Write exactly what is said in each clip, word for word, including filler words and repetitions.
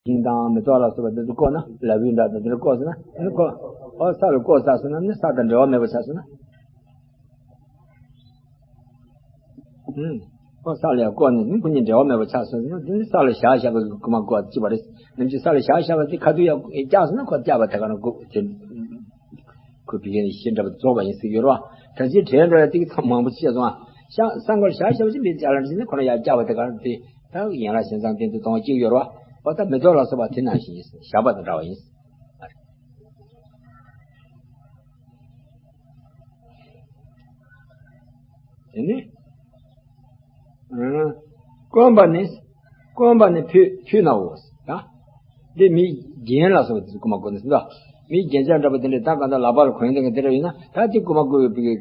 ཤིང་དང་མེ་ཏོག་ལ་སོགས་པ་འདི་ཚོ་བཀོག་ན། ལ་ཕུག་འདྲ་དང་འདི་ཚོ་བཀོག་སོང་ན། འདི་ནི་བཀོག་ཨོ་ས་ལ་བཀོག་ཚར་སོང་ན་ནི་ས་དང་འབྲེལ་བ་མེད་པ་ཆགས་སོང་ན། ཨུམ། ཁོ་ས་ལ་ཡང་བཀོག་ནས་ནི་ཁོ་གཉིས་འབྲེལ་བ་མེད་པ་ཆགས་སོང་ཟེར་ན། དེ་ནི་ས་ལ་བཞག་བཞག་པའི་རྐུ་མ་བཀོག་ཅི་བ་རེད། ནམ་ཞིག་ས་ལ་བཞག་བཞག་པ་དེ་ཁ་ཐུག་ཡང་བཀྱགས་སོང་ན་ཁོ་བཀྱགས་པ་དེ་ག་རང་རྐུ་དེ། ཁོ་བི་ཀའི་ཤི་འདྲ་པོ་རྫོགས་པ་ཡིན་ཟེར་ཡོད་རེད་བ། ད་ཅི་དྲན་འགྲོ་ཡ་དེ་གི་ཚང་མང་པོ་བཤད་སོང་ཨ། ཤ་ས་མགོར་བཞག་བཞག་པ་ཅི་མི་བྱ་ལ་ཟེར་ན་ཁོ་རང་ཡང་བཀྱགས་པ་དེ་ག་རང་དེ། ད་ཡན་ལག་བཞིན་བཟང་སྟེང་དུ་གཏོང་བ་གཅིག་ཡོད་རེད་བ། ཨོ་ད་མེ་ཏོག་ལ་སོགས་པ་དེ་ནང་བཞིན་ཡིན་ཟེར་བཞག་པ་དང་འདྲ་བ་ཡིན་ཟེར། དེ་ནི། ཨང་། བསྐོན་པ་ནི། བསྐོན་པ་ནི་ཕུད་ཕུད་ནའོ། ད། འདི་མི་རྒན་ལ་སོགས་པ་དེ་ཚོ་རྐུ་མ་བཀོག་ནི་ཟེར་ད། མི་རྒན་ཅག་འདྲ་པོ་དེ་འདྲས་ད་གང་ལྟར་ལག་པ་ལ་གོན་སྟངས་དེ་འདྲ་ཡིན་ན། ད་དེ་རྐུ་མ་བཀོག་པའི་ག་བ་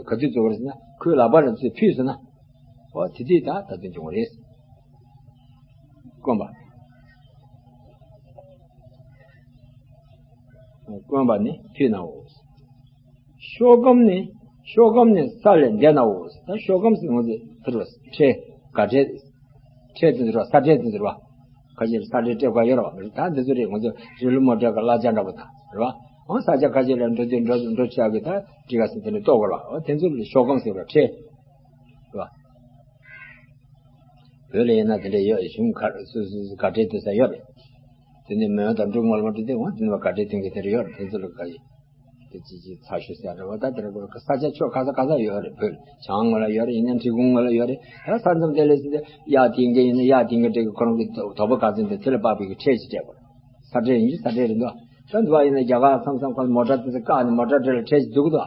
ག་དུས་རྫོགས་པ་རེད་ཟེར་ན། ཁོའི་ལག་པ་ལ་ཚུར་ཕུད་སོང་ན། འོ་དེ་དུས་ད་ད་དུང་འབྱུང་བ་རེད། བསྐོན་པ། བསྐོན་པ་ནི་ཕུད་ནའོ། ཤོག་སྒམ་ནི། ཤོག་སྒམ་ནི་ས་ལས་འདས་ནའོ། ད་ཤོག་སྒམ་ཟེར་ང་ཚོས་ཕུད་རོགས་ཁྲལ། ག་ཁྲལ། ཁྲལ་དེ་ཚོ་རོགས་ས་ཁྲལ་དེ་ཚོ་རོགས། ཁ་ཤས་ས་ཁྲལ་སྤྲད་དགོས་ཡོད་རོགས། ད་འདི་ཚོ་རེད། ང་ཚོ་རི་ལུ་མོ་ཊ་གི་གླ་ཆ་འདྲ་པོ་དང་རེད་བ། འོ་ས་ཆ་ཁ་ཤས་ལ་འགྲོ་དུས་འགྲོ་འགྲོ་ཆགས་ཀྱི་ད་འགྲིག་ག་ཟེར་དེ་འདྲ་གཏོང་དགོས་རོགས། འོ་དེ་ཚོ་ལ་ཤོག་སྒམ་ཟེར་རོགས་ཁྲལ། རེད་བ། བོད་ལ་ཡིན་ན་དེ་འདྲ་ཡོད། གཞུང་ཁ་སོ་སོ་སོ་ག་ཁྲལ་སྟེར་ས་ཡོད་རེད། དེ་ནས་མོན་དང་འབྲུག་ངོ་ལ་མ་འགྲོ་དུས་འོ་དེ་ནས་ག་ཁྲལ་སྟེར་མཁན་དེ་འདྲ་ཡོད་རེད། དེ་ཚོ་ལ་ག་ཡི་དེ་ཅི་ཅི་ཚ་ཤོས་ཟེར་རེད་བ། ད་དེ་འདྲ་གོ་ས་ཆ་ཕྱོགས་ག་ས་ག་ས་ཡོད་རེད། བོད་བྱང་ངོས་ལ་ཡོད་རེད། ཡིན་ན་འབྲི་གུང་ངོས་ལ་ཡོད་རེད། ད་ས་མཚམས་དེ་ལས་ཟེར་ཏེ་གཡག་འཐེན་མཁན་ཡིན་ན་གཡག་འཐེན་མཁན་འདྲ་གི་ཁོ་རང་གི་དོ་པོ་ག་ཚོད་འདུག་དེ་ལ་དཔག་པའི་གི་ཁྲལ་ཞིག་སྤྲད་དགོས་རེད། ས་ཁྲལ་ཡིན་གྱི་ས་ཁྲལ་རེད་འདུག་ད་འདི་བ་ཡིན་ན་རྒྱ་གར་མཚམས་མཚམས་ཁོ་མོ་ཊ་དེ་ཚོ་བཀག་ནས་མོ་ཊ་དེ་ལ་ཁྲལ་ཞིག་བསྡུ་གི་འདུག་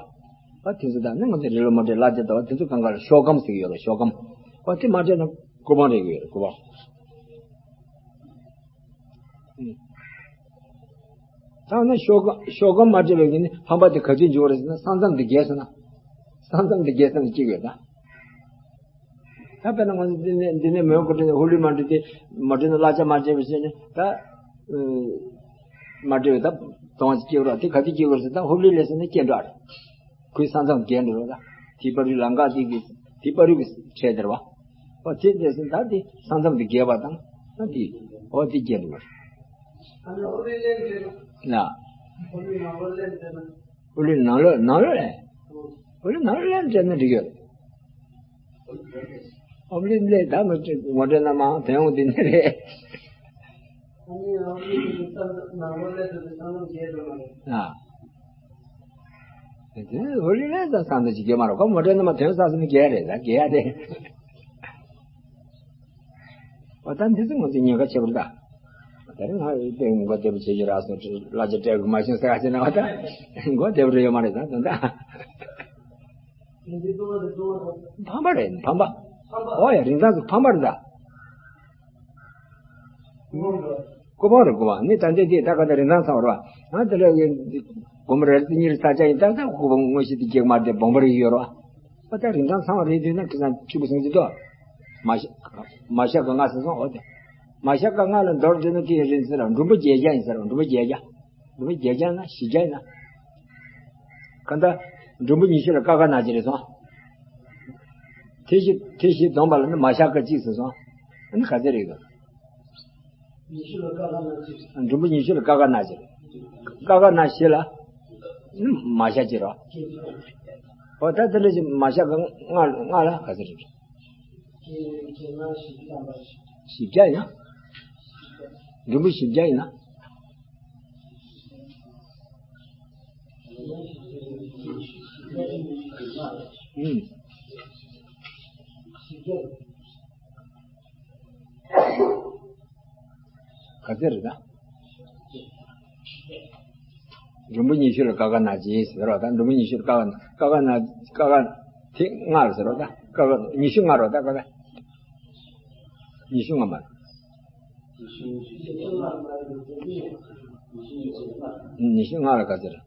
ཨ་དེ་ཚོ་དང་ནི་ང་ཚོ་རི་ལུ་མོ་ཊའི་གླ་ཆ་དང་དེ་ཚོ་གང་ག་ལ་ཤོག་སྒམ་ཟེར་གྱི་ཡོད་རེད། ཤོག་སྒམ། ཨ་དེ་མ་སྤྲད་ན་སྐུ་པང་རེག་གི་ཡོད་རེད། སྐུ་པང་། ད་ནི་ཤོག་སྒམ་ཤོག་སྒམ་མ་སྤྲད་པའི་གི་ནི་ཕམ་པ་དེ་ག་དུས་འབྱུང་བ་རེད་ཟེར་ན། ས་མཚམས་དེ་བརྒལ་སོང་ན། ས་མཚམས་དེ་བརྒལ་སོང་ན་གཅིག་ཡོད་ད། ད་དཔེར་ན་ང་ཚོ་འདི་ནས་འདི་ནས་མོན་གྷོ་འགྲོ་ནས་ཧུ་ལི་མ་འགྲོ་དེ་མ་འགྲོ་ན་གླ་ཆ་མ་བརྗེས་པ་བྱས་ནས་ད། མ་འགྲོ་བའི་ད་གཏོང་བ་སྐྱེ་བ་ར་དེ་ག་དུས་སྐྱེ་བ་རེད་ཟེར་ན། ཧུ་ལི་ལས་ཟེར་ན་སྐྱེ་འགྲོ་རེད། ཁོའི་ས་མཚམས་བརྒལ་འགྲོ་ར། དེ་པ་རུ་ལང་ཀ་དེ་གི་དེ་པ་རུ་གི་ཁྲལ་དེ་རེད་བ། ཨོ་དེ་ལས་ཟེར་ན་ད་དེ་ས་མཚམས་དེ་བརྒལ་བ་དང་ཨ་དེ་ཨོ་དེ་སྐྱེ་འགྲོ་རེད། ལ། ཨོ་ལི་ནང་ལོགས་ནང་ལོགས་ལས། ཨོ་ལི་ནང་ལོགས་ལས་འདྲེན་ན་འགྲིག་ཡོད། ཨོ་ལི་ལས་ད་མི་ངོ་སྤྲོད་ན་མང་དོན་འོང་དེ་ནི་རེད། ཨ། དེ་ཨོ་ལི་ལས་ད་སང་ད་ཅི་རྒྱལ་མ་རེད། ཁོ་ངོ་སྤྲོད་ན་མ་དོན་བསགས་ཟིན་ན་རྒྱལ་རེད། ད་རྒྱལ་ཡ་དེ། ཨོ་ད་འདི་ཚོ་ང་ཚོ་ཉེན་ཁ་ཆེ་བོ་རེད་ད། ད་རེས་ང་དེ་མགོ་བདེ་པོ་བྱེད་རྒྱུ་རག་སོང་། གླ་ཆ་སྤྲད་དགོས་མ་བྱུང་ཟེར་ཡ་བྱས་ན་བ་ད་མགོ་བདེ་པོ་རེད་ཡོད་མ་རེད་ད་ད་ད། ཕམ་པ་རེད་ཕམ་པ། ཨོ་ཡ་རིན་ཐང་ཚོ་ཕམ་པ་རེད་ད། སྐུ་པང་རེད་སྐུ་པང་། ནི་ད་འདི་འདི་ད་ག་ད་རིན་ཐང་ཚང་བ་རེད་བ། ང་དེ་ལ་ཡོད་སྒོར་མོ་རེ་རེ་གཉིས་རེ་ས་ཆ་ཡིན་ད་ད་སྐུ་པང་དངོས་གཞི་དེ་སྐྱེག་དམར་དེ་སྦོམ་པ་རེ་ཡོད་རེད་བ། ཨོ་ད་རིན་ཐང་ཚང་བ་རེད་དུས་ན་ཁྱེད་ཚང་ཕྱུག་པོ་སོང་གི་འདུག་མ་ཤ་མ་ཤ་ཀ་ལྔ་ཟེར་སོང་། ཨོ་དེ་མ་ཤ་ཀ་ལྔ་ལ་མདོར་བསྡུས་ན་དེ་ཡི་རིན་ཚད་ལ་མགྲོན་པོ་བརྒྱད་བརྒྱ་ཡིན་ཟེར་བ། མགྲོན་པོ་བརྒྱད་བརྒྱ། མགྲོན་པོ་བརྒྱད་བརྒྱ་ན་བཞི་བརྒྱ་ཡིན་ན། གང་ལྟར་མགྲོན་པོ་ཉི་ཤུ་ལ་ཀ་ཁ་ན་གཅིག་རེད་སོང་། ཐེ་བཞི་ཐེ་བཞི་བསྡོམས་པ་ལ་ནི་མ་ཤ་ཀ་གཅིག་ཟེར་སོང་། ཨ་ནི་ག་ཚད་རེད་གི། མགྲོན་པོ་ཉི་ཤུ་ལ་ཀ་ཁ་ན་གཅིག་ཀ་ཁ་ན་བཞི་ལ་ནི་མ་ཤ་གཅིག་རོ། ཨོ་ད་དེ་འདྲ་ཞིག་མ་ཤ་ཀ་ལྔ་ལྔ་ལ་ག་ཚད་རེད། བཞི་བརྒྱ་ཡིན་ན། མགྲོན་པོ་བཞི་བརྒྱ་ཡིན་ན། ཨུམ། ག་ཚད་རེད་ད། མགྲོན་པོ་ཉི་ཤུ་ལ་ཀ་ཁ་ན་གཅིག་ཟེར་རོ་ད། མགྲོན་པོ་ཉི་ཤུ་ལ་ཀ་ཁ་ན་ཀ་ཁ་ན་ཀ་ཁ་དེ་ལྔ་ལ་ཟེར་རོ་ད། ཀ་ཁ་ཉི་ཤུ་ལྔ་རོ་ད། ཀ་ཁ་ཉི་ཤུ་ལྔ་མ་རེད། ཉི་ཤུ་ལྔ་ལ་ག་ཚད་རེད།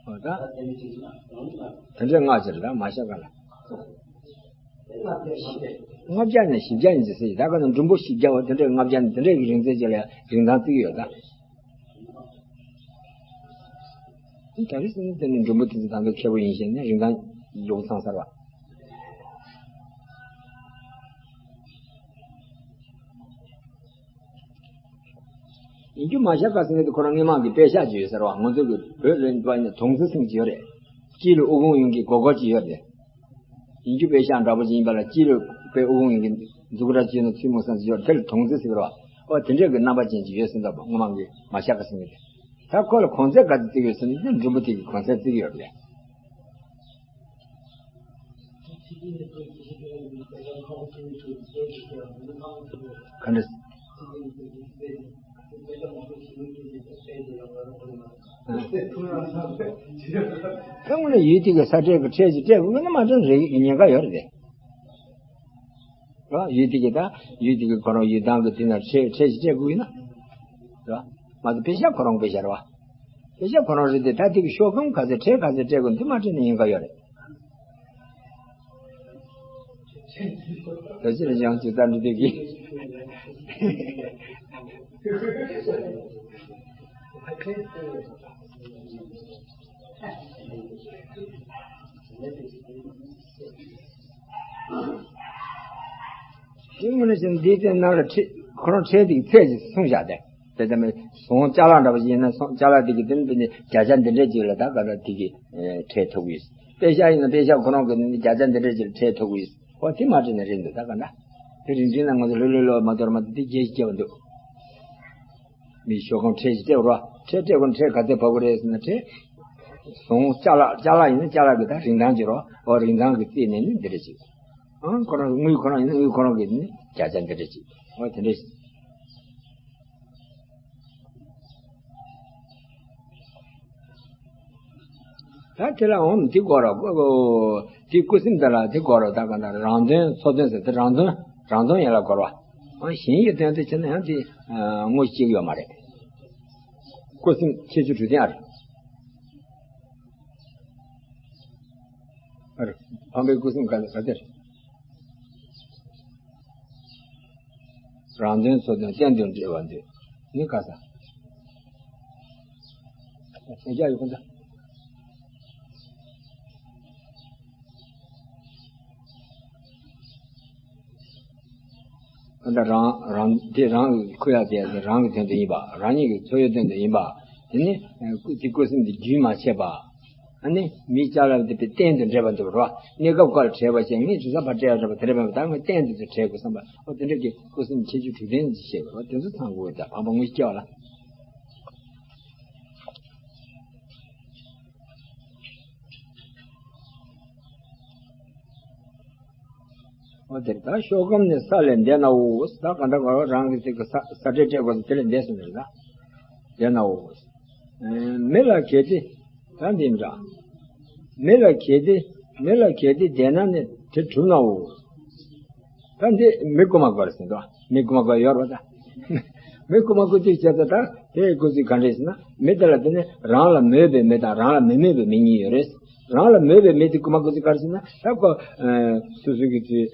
འོ་ད། དེ་འདྲའི་ལྔ་ཅིག་རེད་ད་མ་ཤ་ཀ་ལ། ལྔ་བརྒྱ་ནས་བཞི་བརྒྱ་ཡིན་ཟེར་ཟེར་ད་ག་ནས་མགྲོན་པོ་བཞི་བརྒྱ་བ་དེ་འདྲའི་ལྔ་བརྒྱ་ནས་དེ་འདྲའི་རིན་ཚད་ཅིག་ལ་རིན་ཐང་བརྩི་གི་ཡོད་ད། ད་རེས་སོང་ན་དེ་ནི་མགྲོན་པོ་དེ་ཚོ་ད་ཚོ་མཁས་པོ་ཡིན་ཞེས་ནས་རིན་ཐང་མགྱོགས་པོ་ཚང་ཚར་བ། ཡིན་རྒྱུ་མ་ཤ་ཀ་ཟེར་མཁན་དེ་ཁོ་རང་སྔོན་མ་གི་དཔེ་ཤག་ཅིག་ཡོད་ཟེར་བ། ང་ཚོ་གི་བོད་ལ་ཡིན་པ་ཡིན་ན་དོང་ཙི་ཟེར་མཁན་ཅིག་ཡོད་རེད། སྤྱི་ལོ་དབུ་དགོངས་ཡོད་མཁན་གོ་གོ་ཅིག་ཡོད་རེད། ཡིན་རྒྱུ་དཔེ་ཤག་འདྲ་པོ་ཅིག་ཡིན་པ་ལ། སྤྱི་ལོ་དཔེ་དབུ་དགོངས་ཡོད་མཁན་འཛུགས་གྲྭ་ཅིག་ཡོད་ན་ཚུལ་མོ་སང་ཅིག་ཡོད་རེད། དེ་ལ་དོང་ཙི་ཟེར་བ། ཨོ་དེ་འདྲས་ཀྱི་རྣམ་པ་ཅན་ཅིག་ཡོད་ཟེར་འདུག་སྔོན་མ་གི་མ་ཤ་ཀ་ཟེར་མཁན་དེ། ད་ཁོ་ལ་གོང་ཚད་ག་ཚོད་བརྩི་གི་ཡོད་ཟེར་ན། འདི་མགྲོན་པོ་དེ་གི་གོང་ཚད་བརྩི་གི་ཡོད་རེད། ག་འདྲ། ད་དངོས་གནས་ཡུལ་དེ་གི་ས་ཁྲལ་གི་ཁྲལ་ཞིག་སྤྲད་དགོས་ན་མ་སྤྲད་རེད་ཉེན་ཁ་ཡོད་རེད་དེ། རེད་བ། ཡུལ་དེ་གི་ད་ཡུལ་དེ་གི་ཁོ་རང་ཡུལ་ཐང་གི་དེ་ན་ཁྲལ་ཁྲལ་ཞིག་སྤྲད་དགོས་ཡིན་ན། རེད་བ། མ་གཏོགས་དཔེ་ཤག་ཁོ་རང་དཔེ་ཤག་རེད་བ། དཔེ་ཤག་ཁོ་རང་རེད་དེ། ད་དེ་གི་ཤོག་སྒམ་ག་ཚད་ཁྲལ་ག་ཚད་སྤྲད་དགོས་འདི་མ་སྤྲད་ན་ཉེན་ཁ་ཡོད་རེད། ད་ཅི་ལ་ཡང་ཅི་ལྟར་འདི་དེ་གི། དེ་དངོས་གནས་བྱས་ན་འདིའི་སྟེང་ནང་ལ་ཁྲལ་ཁོ་རང་ཁྲལ་དེ་གི་ཚད་ཅིག་གསུངས་བཞག་སྟེ། དེ་ལྟ་མིན་ཟོང་ཅ་ལག་འདྲ་པོ་ཞིག་ཡིན་ན་ཟོང་ཅ་ལག་དེ་གི་དེ་ནི་དཔེ་ནི་བརྒྱ་ཆ་འདི་འདྲས་ཅིག་ལ་ད་ག་ད་དེ་གི་ཁྲལ་ཐོབ་ཀྱི་ཡོད། དཔེ་ཤག་ཡིན་ན་དཔེ་ཤག་ཁོ་རང་གི་ནི་བརྒྱ་ཆ་འདི་འདྲས་ཅིག་ལ་ཁྲལ་ཐོབ་ཀྱི་ཡོད། ཨོ་དེ་མ་སྤྲད་ན་རེད་འདུག་ད་ག་ད། དེ་རིང་འདྲིས་ན་ང་ཚོ་ལོ་ལོ་ལོ་མ་གཏོགས་མ་གཏོགས་དེ་རྒྱལ་སྤྱི་སྐྱེ་བ་འདུག་མི་ཤོག་སྒམ་ཁྲལ་ཞིག་སྤྲད་རོགས། ཁྲལ་སྤྲད་དགོས་ན་ཁྲལ་ག་ཚད་བབས་དགོས་རེད་ཟེར་ན། ཁྲལ་ཟོང་ཅ་ལག་ཅ་ལག་ཡིན་ན་ཅ་ལག་གི་ད་རིན་ཐང་ཅིག་རོགས། ཨོ་རིན་ཐང་གི་རྩིས་ནས་ནི་འདི་འདྲ་ཅིག་ཨང་ཁོ་རང་དངུལ་ཁོ་རང་ཡིན་ན་དངུལ་ཁོ་རང་གི་ནི་བརྒྱ་ཆ་འདི་འདྲ་ཅིག་ཨོ་དེ་འདྲ་ཞིག་ད་དེ་ལ་འོང་དེ་སྐོར་ར་དེ་སྐུ་སེམས་དེ་ལ་དེ་སྐོར་ར་ད་ག་ད་རང་དོན་ཚོགས་དོན་ཟེར་དེ་རང་དོན་རང་དོན་ཡན་ལ་སྐོར་བ། ཨང་གཞན་གྱི་དོན་དུ་བྱས་ན་ཡང་དེ་ངོ་ཤེས་ཀྱི་ཡོད་མ་རེད། སྐུ་སེམས་ཁྱད་ཆོས་དྲུག་ལྡན་ཨ་རེད། ཨ་རེད། ཕམ་པའི་སྐུ་སེམས་ག་ལ་ག་དེར། རང་དོན་ཚོགས་དོན་གཏན་དུ་འབྲེལ་བ་འདོད་ནི་ག་ས། ཞེས་བྱ་ཡི་ཁོ་ཚ། ད་རང་རང་དེ་རང་གི་ཁུར་ཡག་དེ་རང་གི་དོན་དུ་ཡིན་པ། རང་ཉིད་ཀྱི་འཚོ་བའི་དོན་དུ་ཡིན་པ། དེ་ནི་ཀུ་དེ་སྐུ་སེམས་དེ་རྒྱུན་མ་ཆད་པ། ཨ་ནི་མི་ཅ་ལག་དེ་པའི་གཏན་དུ་འབྲེལ་བ་འདུག་རོ། གནས་སྐབས་སྐོར་བྲལ་བ་ཞིག་ངས་ཇུས་ས་ཕར་སྤྲད་ཡག་འདྲ་པོ་དེ་འདྲ་མེད་པ། ད་ངས་གཏན་དུ་ཅིག་བྲལ་དགོས་བསམ་པ། ཨོ་དེ་འདྲ་གི་སྐུ་སེམས་ཁྱད་ཆོས་དྲུག་ལྡན་ཅིག་བཤད་དགོས་རོ། དེ་ཚོ་ཚང་དགོས་ཀྱི། ད་ཕམ་པ་དངོས་སྐྱེ་བ་ལ། འོ་དེར་ད་ཤོག་སྒམ་ནི་ས་ལས་འདས་ནའོ། ད་ག་འདྲ་ག་རང་གི་ཚིག་གི་ས་ས་སྤྲད་སྤྲད་དགོས་དེ་ལས་འདས་སོང་ནས་ད་འདས་ནའོ། མི་ལ་གལ་ཏེ་ད་འདི་འདྲ། མི་ལ་གལ་ཏེ་མི་ལ་གལ་ཏེ་འདས་ན་ནི་དེ་གྲུབ་ནའོ། ད་འདི་མི་རྐུ་མ་རྐུ་རེད་ཟེར་འདུག་མི་རྐུ་མ་རྐུ་ཡོད་རེད་པ་ད། མི་རྐུ་མ་རྐུ་དུས་བྱས་ཙང་ད་དེ་རྐུ་ཚུལ་ག་འདྲས་ཟེར་ན། མི་དེ་ལ་དེ་ནི་རང་ལ་མོས་པའི་མི་དང་རང་ལ་མི་མོས་པའི་མི་གཉིས་ཡོད་རེད། རང་ལ་མོས་པའི་མི་དེ་རྐུ་མ་རྐུ་ཚུལ་ག་རེ་ཟེར་ན། ད་ཁོ་སོ་སོ་གི་དུས་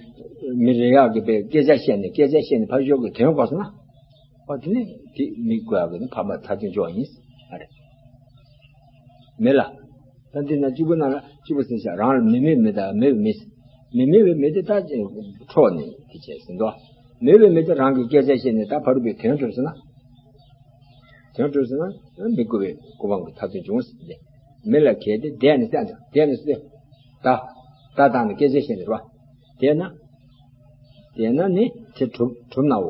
མི་རེ་ཡག་གི་པའི་སྐད་ཆ་བཤད་ནས་སྐད་ཆ་བཤད་ནས་ཕར་ཞོག་གི་དོན་གོ་སོང་ན། ཨོ་དེ་ནི་དེ་མི་རྐུ་ཡག་གི་ནི་ཕ་མ་ཐ་དོན་འཇོག་ཡིན་ཨ་རེད། མི་ལ། ད་འདི་ན་གཅིག་པུ་ནང་ལ་གཅིག་པུ་ཟེར་བྱ། རང་ལ་མི་མོས་མི་དང་མོས་པའི་མི། མི་མོས་པའི་མི་དེ་ད་འཕྲོག་ནས་དེ་བྱས་ཟིན་ཏོ། མོས་པའི་མི་དེ་རང་གི་སྐད་ཆ་བཤད་ནས་ད་ཕ་རུ་པའི་དོན་གྲུབ་ཟིན་ན། དོན་གྲུབ་ཟིན་ན་མི་རྐུ་བའི་རྐུ་བ་གི་ཐབས་དོན་འབྱུང་ཟིན་ཏེ། མི་ལ་གལ་ཏེ་འདས་ནས་བསྟན་ཏེ་འདས་ནས་སུ་ད་ད་བཏང་ནས་སྐད་ཆ་བཤད་ནས་རོ། དེས་ན། དེས་ན་ནི་དེ་གྲུབ་གྲུབ་ནའོ།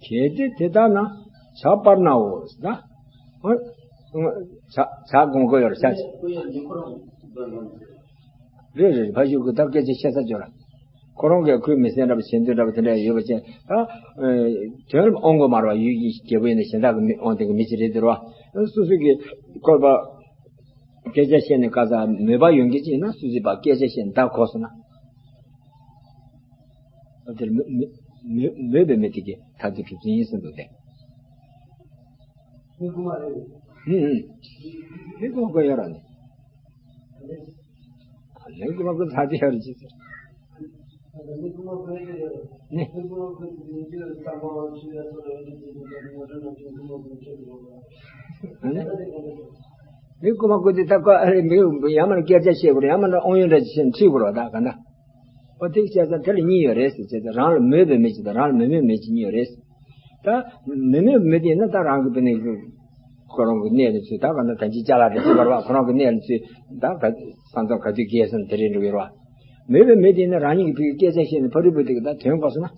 གལ་ཏེ་དེ་ལྟ་ན་བྱ་སྤར་ནའོ་ཟེར་ན། བྱ་བྱ་དགོངས་ཀྱི་ཡོད་རེད་བྱ། རེད་རེད་རེད། ཕ་ཤུལ་གྱི་ད་སྐད་ཆ་བཤད་ས་ཅོ་ར། ཁོ་རང་གིས་ཁོའི་མི་སེམས་འདྲ་པོ་བྱེད་འདོད་འདྲ་པོ་དེ་འདྲ་ཡོད་པ་ཅན་ད། དོན་ལ་ཨོང་གོ་མ་ར་བ་ཡུལ་གྱི་རྒྱལ་པོ་ཡིན་ན་གཞན་དག་གི་མི་ཨོང་དེ་གི་མི་ཅི་རེད་དེ་ར་བ། སོ་སོ་གི་ཁོ་པ། སྐད་ཆ་བཤད་ནས་ག་ས་མོས་པ་ཡོང་གི་ཅིག་ཡིན་ན་སུ་ཟིག་པ་སྐད་ཆ་བཤད་ནས་ད་གོ་སོང་ན། ཨ་དེར་མོས་མོས་མོས་མོས་པའི་མི་དེ་གི་ཐ་དད་གྲུབ་ཚུལ་ཡིན་ཟེར་འདུག་སྟེ། མི་རྐུ་མ་རེད། ཧུམ་ཧུམ། མི་རྐུ་མ་རྐུ་ཡ་ར་ནི། མི་རྐུ་མ་རྐུ་ཐ་དད་ཡ་ར་ཅི་ཟེར། ནི། མི་རྐུ་མ་རྐུ་དེ་ད་ཀ་ཨ་རེ་མི་ཡ་མ་ན་སྐད་ཆ་བཤད་དགོས་རེད། ཡ་མ་ན་ཨོང་ཡོན་འདྲ་ཅིག་བཤད་ནས་ཁྲིད་དགོས་རེད་ད་ག་ན། ཨོ་དེ་བྱས་ཙང་དེ་ལ་གཉིས་ཡོད་རེད་ཟེར། བྱས་ཙང་རང་ལ་མོས་པའི་མི་གཅིག་དང་རང་ལ་མི་མོས་མི་གཅིག་གཉིས་ཡོད་རེད་ཟེར། ད་མི་མོས་མི་དེ་ཡིན་ན་ད་རང་གི་བུ་ནི་ཁོ་རང་གི་གནས་ལ་ཚུད། ད་གང་ལྟར་ད་ཅི་ཅ་ལག་དེ་ཚུད་པར་བ་ཁོ་རང་གི་གནས་ལ་ཚུད། ད་ག་ས་མཚམས་ག་དུས་བརྒལ་སོང་དེ་རེད་འགྲོ་གི་རེད་བ། མོས་པའི་མི་དེ་ཡིན་ན་རང་ཉིད་ཀྱི་བུ་གི་སྐད་ཆ་བཤད་ནས་ཕ་རོལ་པོ་དེ་གི་ད་དོན་གོ་སོང་ན།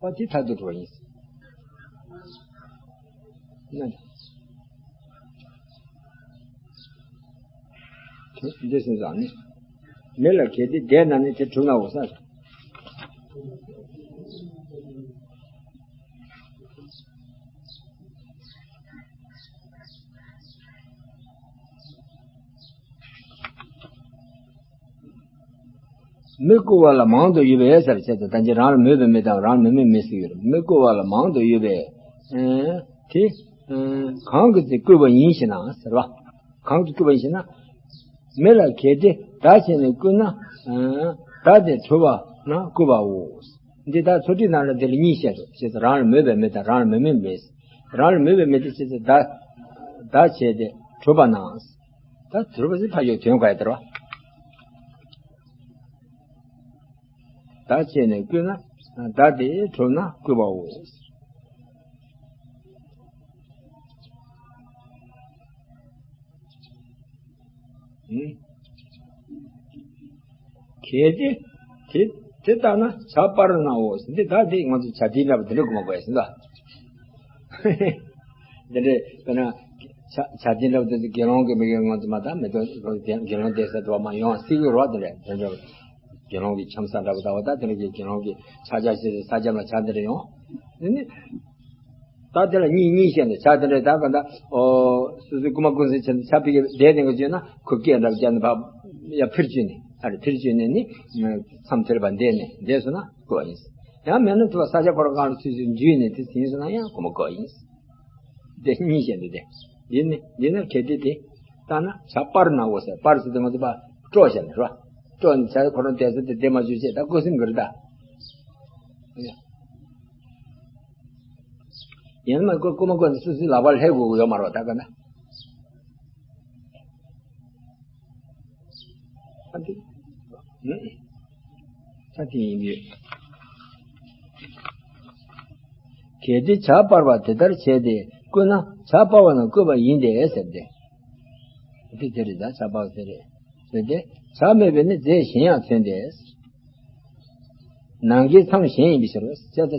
ཨོ་དེ་མཐར་ཐུག་གྲུབ་པ་ཡིན། འདི་སེམས་བཟང་ནི། མི་ལ་གལ་ཏེ་བདེ་ན་ནི་དེ་གྲུབ་ནའོ་ས། མི་བཀུར་བ་ལ་མང་དུ་ཡོད་པའི་ཟེར་བྱས་ཏེ་ད་ཅི་རང་ལ་མོས་པའི་མི་དང་རང་ལ་མི་མོས་མི་ཟེར་ཡོད་རེད། མི་བཀུར་བ་ལ་མང་དུ་ཡོད་པའི་ཨེ་དེ་ཨེ་གང་གིས་དེ་བཀུར་བ་ཡིན་ཞེ་ན་ཟེར་བ། གང་གིས་བཀུར་བ་ཡིན་ཞེ་ན། མི་ལ་གལ་ཏེ་བདག་བྱས་ནས་བཀུར་ན་ཨེ་བདག་དེ་གྲུབ་པ་ན་བཀུར་བའོ། འདི་ལྟར་ཚོགས་སྒྲིག་ནང་ལ་འདི་ལ་གཉིས་བཤད་འདུག་བྱས་ཙང་རང་ལ་མོས་པའི་མི་དང་རང་ལ་མི་མོས་མི། རང་ལ་མོས་པའི་མི་དེ་བྱས་ཙང་བདག་བདག་བྱས་ཏེ་གྲུབ་པ་ན། ད་གྲུབ་པ་ཟེར་ཕ་ཡོད་དོན་ག་ཡི་དར་བ། བདག་བྱས་ནས་བཀུར་ན་བདག་དེ་གྲུབ་ན་བཀུར་བའོ། ཨུ། གལ་ཏེ་དེ་དེ་ལྟ་ན་བྱ་སྤར་ནའོ། འདི་ད་དེ་ང་ཚོ་བྱ་དེ་འདྲ་པོ་དེ་འདྲ་གོ་མ་གོ་ཡ་ཟིན་ད། འདི་འདྲ་དཔེར་ན་བྱ་བྱ་དེ་འདྲ་པོ་དེ་ཚོ་དགེ་སློང་གི་མི་གི་ང་ཚོ་མ་ད་མི་དོ་དགེ་སློང་བསྡད་ས་དུ་བ་མ་ཡོང་སྲིད་གི་རོ། དེ་འདྲ་དེ་འདྲ་དགེ་སློང་གི་འཆམ་ས་འདྲ་པོ་ད་བ་ད་དེ་འདྲ་གི་དགེ་སློང་གི་ཕྱག་རྒྱ་བྱེད་ས་རྒྱ་ལ་བྱ་དེ་འདྲ་ཡོང་། དེ་ནི། ད་དེ་ལ་གཉིས་གཉིས་བཤད་ནས་བྱ་དེ་འདྲ་ད་ག་ད་ཨོ་སོ་སོའི་རྐུ་མ་རྐུ་འཛིན་བྱས་ནས་བྱ་ཕི་གེ་བསྡད་ནས་ག་བྱས་ན་ཁོ་སྐད་འདྲ་བརྒྱབ་ནས་ཕ་ཡ་ཕིར་བཅུག་ནས་ཨ་རེ་ཕིར་བཅུག་ནས་ནི་མཚམས་དེར་ཕ་བསྡད་ནས་བསྡད་སོང་ན་བཀུར་བ་ཡིན། ཡང་མེད་ན་དུ་བ་ས་ཆ་ཁོ་རང་གང་ལ་ཚུད་ཚུད་འཇུས་ནས་དེ་ཟིན་སོང་ན་ཡང་རྐུ་མ་བཀུར་བ་ཡིན། དེ་གཉིས་བཤད་འདུག་སྟེ། འདི་ནི་འདི་ནི་གལ་ཏེ་དེ་ལྟ་ན་བྱ་སྤར་ནའོ་ཟེར། སྤར་ཟེར་དུས་ང་ཚོ་ཕ་དཀྲོག་བྱས་ནས་རོ། དཀྲོག་ནས་བྱ་ཁོ་རང་བསྡད་ས་དེ་བསྡད་མ་བཅུག་བྱས་ད་བཀུར་སེམས་གི་རེད་ད། ཡིན་ན་མ་རྐུ་རྐུ་མ་རྐུ་ནས་སོ་སོའི་ལག་པར་ལྷད་དགོས་ཀྱི་ཡོད་མ་རེད་པ་ད་ག་ན། ཨ་འདི། ཨ་འདི་ཡིན་གྱི། གལ་ཏེ་བྱ་སྤར་བ་དེ་ལྟར་བྱས་ཏེ་བཀུར་ན་བྱ་སྤར་བ་ན་བཀུར་བ་ཡིན་ཏེ་ཟེར་ཏེ། འདི་དེ་རེད་ད་བྱ་སྤར་བ་དེ་རེད། ཟེར་ཏེ། བྱ་མེད་པས་ནི་རྫས་གཞན་ཡང་མཚོན་ཏེ། ནམ་མཁའི་མཚམས་གཞན་ཡིན་པའི་ཕྱིར། བྱས་ཙང་བྱ་བྱ་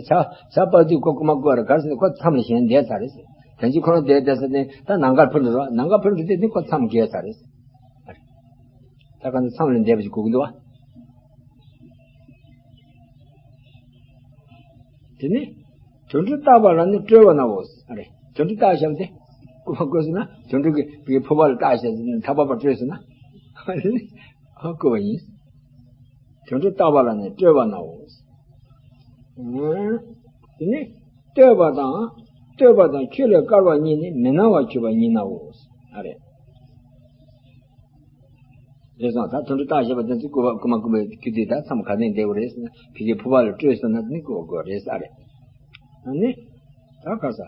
སྤར་དུས་ཁོ་རྐུ་མ་རྐུ་བ་རེད། ག་རེ་ཟེར་ན་ཁོ་མཚམས་ལ་གཞན་བསྡད་ཚར་རེད། དོན་གྱིས་ཁོ་རང་བསྡད་བསྡད་ས་དེ་ད་ནམ་མཁར་འཕུར་འགྲོ་རོགས། ནམ་མཁར་འཕུར་འགྲོ་དུས་དེ་ཁོ་མཚམས་བརྒལ་ཚར་རེད། ད་ག་ཚོད་མཚམས་ལ་བསྡད་པ་ཞིག་དགོས་ཀྱི་འདུག་བ། དེ་ནི། དུད་འགྲོ་བཏགས་པ་ལ་ནི་སྤྲོས་པ་ནའོ། ཨ་རེ། དུད་འགྲོ་བཏགས་བཞག་སྟེ། རྐུ་མ་རྐུས་སོང་ན་དུད་འགྲོ་གི་བུའི་ཕུ་པ་ལ་བཏགས་བཞག་སྟེ་ཐག་པ་པ་སྤྲོས་སོང་ན། ཨ་རེ། ཨ་རྐུ་བ་ཡིན། དུད་འགྲོ་བཏགས་པ་ལ་ནི་སྤྲོས་པ་ནའོ། ཨ། དེ་ནི། བསྟོད་པ་དང་། བསྟོད་པ་དང་ཆོས་ལས་བཀར་བ་གཉིས་ནི་མི་སྣང་བར་གྱུར་པ་ཉིད་ནའོ། ཨ་རེ། རེད་སོང་། ད་དུད་འགྲོ་བཏགས་བཞག་པ་དེ་ཚོ་རྐུ་བ་རྐུ་མ་རྐུ་བའི་རྒྱུ་དེ་ད་མཚམས་ག་ནས་འདེབས་རེད་ཟེར་ན་ཕ་གིའི་ཕུ་པ་ལ་སྤྲོས་སོང་ན་ནི་རྐུ་བ་རྐུ་བ་རེད་ས་རེད། ཨ་ནི། ད་ག་ས།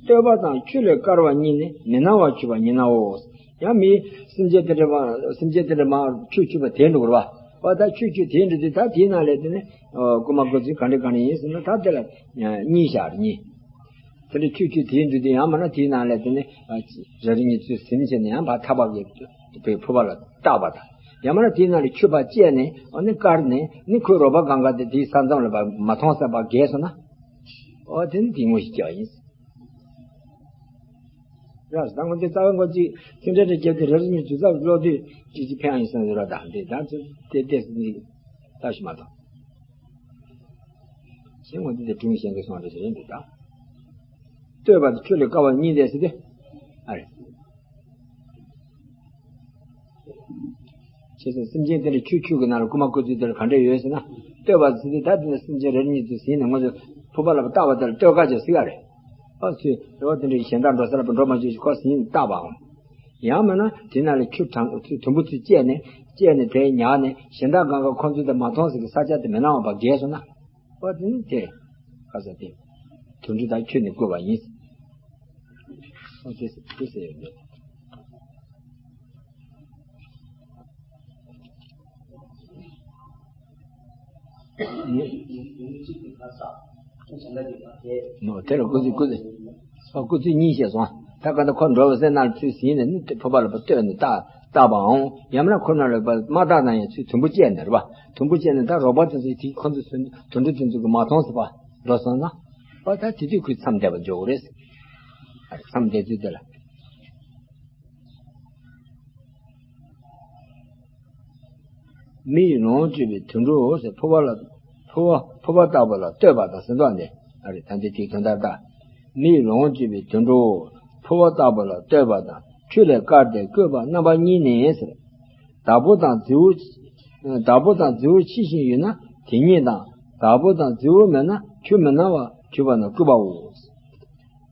བསྟོད་པ་དང་ཆོས་ལས་བཀར་བ་གཉིས་ནི་མི་སྣང་བར་གྱུར་པ་ཉིད་ནའོ། ཡང་མི་སེམས་ཅན་དེ་འདྲ་མ་སེམས་ཅན་དེ་འདྲ་མ་ཆོས་ཆོས་པ་དེ་འགྲོ་གི་རེད་བ། ད་ཆོས་ཆོས་དེ་འགྲོ་དུས་ད་དེའི་ནང་ལས་དེ་ནི་རྐུ་མ་རྐུ་ཚུལ་ག་འདྲ་ག་འདྲ་ཡིན་ཟེར་ན་ད་དེ་ལ་གཉིས་བཞག་རེད་གཉིས། དེ་འདྲ་ཆོས་ཆོས་དེའི་འདུས་ཏེ་ཡང་མིན་ན་དེའི་ནང་ལས་དེ་ནི་རེ་རེ་གཉིས་ཚུལ་ཟིན་བྱས་ནས་ཡང་ཕར་ཐག་པ་གི་བུའི་ཕུ་པ་ལ་བཏགས་པ་དང་། ཡང་མིན་ན་དེའི་ནང་ལས་ཆོས་པ་བཅད་ནས་ཨ་ནི་བཀར་ནས་ནི་ཁོའི་རོལ་པ་གང་ག་དེ་དེའི་ས་མཚམས་ལ་མ་མཐོང་ས་པ་བརྒལ་སོང་ན། ཨོ་དེ་ནི་དེ་ངོ་ཤེས་བྱ་བ་ཡིན། རེད་ཟེར། ད་ངོ་དེ་རྩ་བའི་འགོ་གཅིག་ཐེངས་འདྲ་འདྲ་བརྒྱབ་དེ་རེ་རེ་གཉིས་ཚུལ་ཚབ་ཀློག་དུས་ཅིག་ཅིག་ཕན་ཡང་ཡིན་སོང་ཟེར་བ་དང་དེ་ད་ཚུལ་དེ་ལྟས་སུ་ནི་ལྟ་ཞིག་མ་གཏོགས། ཞེས་ངོ་འདི་དེ་དྲུང་གཞན་གྱི་གསུང་རེ་ཞིག་ཡིན་འདུག་ད། བསྟོད་པ་དང་ཆོས་ལས་བཀར་བ་གཉིས་ལས་ཟེར་ཏེ། ཨ་རེ། ཞེས་སོགས་སེམས་ཅན་དེ་འདྲ་ཆོས་ཆོས་ཀྱི་ནང་ལ་རྐུ་མ་རྐུ་ཚུལ་དེ་ལ་ག་འདྲ་ཡོད་ཟེར་ན། བསྟོད་པ་ཟེར་ཏེ་ད་དེ་ནི་སེམས་ཅན་རེ་རེ་གཉིས་ཚུལ་ཟིན་ནས་ངོ་ཚོ་ཕུ་པ་ལ་བཏགས་པ་དེ་ལ་བསྟོད་དགའ་ཅེས་ཟེར་ཡ་རེད། ཨ་ཚུལ་རེ་བ་དེ་འདྲའི་གཞན་དག་འགྲོ་ས་ལ་འགྲོ་མ་བཅུག་ཅིག་ཁོ་ཟིན་བཏགས་པའམ། ཡང་མིན་ན་དེ་ནང་ལ་ཆུ་གྲང་ཚུལ་དུམ་བུ་ཚུལ་བཅད་ནས་བཅད་ནས་དེ་ཉར་ནས་གཞན་དག་གང་ག་ཁོ་ཚོས་དེ་མ་མཐོང་ཟེར་གི་ས་ཆ་དེ་མི་སྣང་བ་བརྒལ་སོང་ན། ཨོ་དེ་ནི་དེ། ཁ་ས་དེ། དུད་འགྲོ་དང་ཁྱོད་ནི་བཀུར་བ་ཡིན། ཨོ་དེ་དེ་ཟེར་ཡོད་འདུག། ནོ། དེ་ལ་སྐུ་ཚེ་སྐུ་ཚེ། ཨ། སྐུ་ཚེ་གཉིས་བཤད་སོང་། ད་ག་ད་ཁོ་འགྲོ་བའི་སེམས་ནང་ལ་ཚུར་ཟིན་ནས་ནི་དེ་ཕོར་པ་ལ་ཕར་གཏོད་ནས་བཏགས་བཏགས་པའང་། ཡང་མིན་ན་ཁོ་ན་ལ་མ་བཏགས་ན་ཡང་ཚུར་དུམ་བུ་བཅད་ནས་རེད་པ། དུམ་བུ་བཅད་ནས་ད་རོགས་པ་དེ་ཚོས་དེ་ཁོ་ཚོ་དུད་འགྲོ་དེ་ཚོ་གིས་མ་མཐོང་ཟེར་བ་འགྲོ་སོང་ན། ཨོ། ད་དེ་དུས་ཁོས་མཚམས་བསྡད་པ་འཇོག་གི་རེད། མཚམས་བསྡད་དུས་དེ་ལ། མི་ཡི་ལོངས་སྤྱོད་པའི་དུད་འགྲོའོ་ཟེར། ཕོར་པ་ལ། ཕོར་པ་ཕོར་པ་ལྟ་བུ་ལ་ལྟོས་པ་དང་ཟེར་དོན་དེ། ཨ་རེ། ད་འདི་དེའི་དོན་དག་ད། མི་ཡི་ལོངས་སྤྱོད་པའི་དུད་འགྲོའོ། ཕོར་པ་ལྟ་བུ་ལ་ལྟོས་པ་དང་། ཁྲུས་ལས་བཀར་ཏེ་བསྐུས་པ་རྣམ་པ་གཉིས་ནི་ཟེར། བདག་པོ་དང་རྫི་བོ། བདག་པོ་དང་རྫི་བོ་ཕྱི་བཞིན་ཡོད་ན་དེ་ཉིད་དང་། བདག་པོ་དང་རྫི་བོ་མེད་ན་ཆུ་མི་སྣང་བ་གྱུར་པ་ན་བསྐུས་པའོ།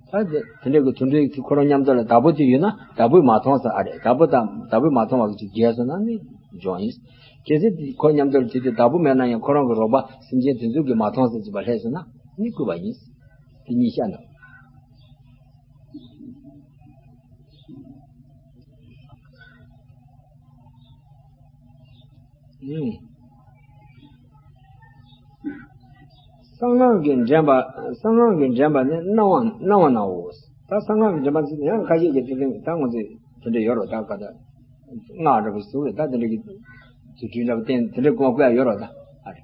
ད་དེ་དེ་འདྲའི་གི་དུད་འགྲོའི་ཁོ་རང་མཉམ་དུ་ལ་བདག་པོ་དེ་ཡོད་ན་བདག་པོས་མ་མཐོང་ས། ཨ་རེ། བདག་པོ་དང་བདག་པོས་མ་མཐོང་བ་གི་ཅིག་རྒྱལ་སོང་ན་ནི་འབྱུང་ཡིན། གལ་སྲིད་དེ་ཁོ་མཉམ་དུ་ལ་དེ་དུས་བདག་པོ་མེད་ན་ཡང་ཁོ་རང་གི་རོགས་པ་སེམས་ཅན་དེ་ཚོ་གིས་མ་མཐོང་ས་ཅིག་པ་སླེབས་སོང་ན་ནི་བསྐུས་པ་ཡིན། དེ་གཉིས་བཤད་འདུག་ཨུམ། གསང་སྔགས་ཀྱིས་འདྲེན་པ། གསང་སྔགས་ཀྱིས་འདྲེན་པ་ནི་སྣང་བ། སྣང་བ་ནའོ། ད་གསང་སྔགས་ཀྱིས་འདྲེན་པ་ཟེར་ན་ཡང་ཁ་ཤས་ཀྱིས་དེ་ལྟར། ད་ང་ཚོས་དེ་འདྲ་ཡོད་རོ། ད་ག་ད་སྔགས་འདྲ་པོ་ཟེར་བས། ད་དེ་འདྲ་གི་རྫུ་འཕྲུལ་འདྲ་པོ་བསྟན། དེ་འདྲ་སྐུ་མ་བསྐུར་ཡ་ཡོད་རོ། ད་ཨ་རེ།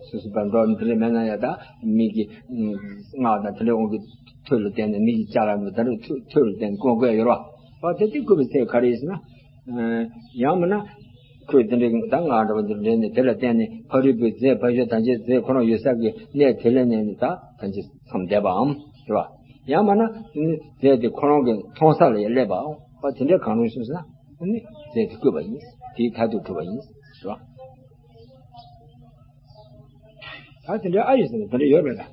སོ་སོ་བར་འགྲོ་འདི་ལས་མེད་ན་ཡང་ད་མི་གི་སྔགས་དང་དེ་འདྲ་དབང་གི་མཐུ་ལ་བརྟེན་ནས། མི་གི་ཅ་ལག་དང་དེ་འདྲ་མཐུ་མཐུ་ལ་བརྟེན་ནས་སྐུ་མ་བསྐུར་ཡ་ཡོད་རེད་པ། དེ་དེ་བསྐུར་བའི་ཚེ་ག་རེ་ཡིན་ཟེར་ན། ཡང་མིན་ན་ཁོས་དེ་འདྲའི་ད་སྔགས་འདྲ་པོ་འདི་འདྲ་ནས་དེ་ལ་བརྟེན་ནས་ཕ་རོལ་པོའི་རྫས། ཕ་ཤུལ་དམ་ཅན་རྫས་ཁོ་རང་ཡོད་ས་གི་གནས་དེ་ལ་གནས་ནས་ད་ཐམས་ཅད་མཚམས་བསྡད་པའམ་རེད་པ། ཡང་མིན་ན་རྫས་དེ་ཁོ་རང་གི་མཐོང་ས་ལ་ཡང་སླེབས་པའམ། དེ་འདྲ་གང་རུང་བྱུང་ཟེར་ན། ཨ་ནི་རྫས་དེ་བསྐུས་པ་ཡིན། དེའི་མཐར་ཐུག་གྲུབ་པ་ཡིན་ཟེར་བ། ད་དེ་འདྲའི་ཨ་ཡོད་ཟེར་ན་དེ་འདྲ་ཡོད་རེད་ད།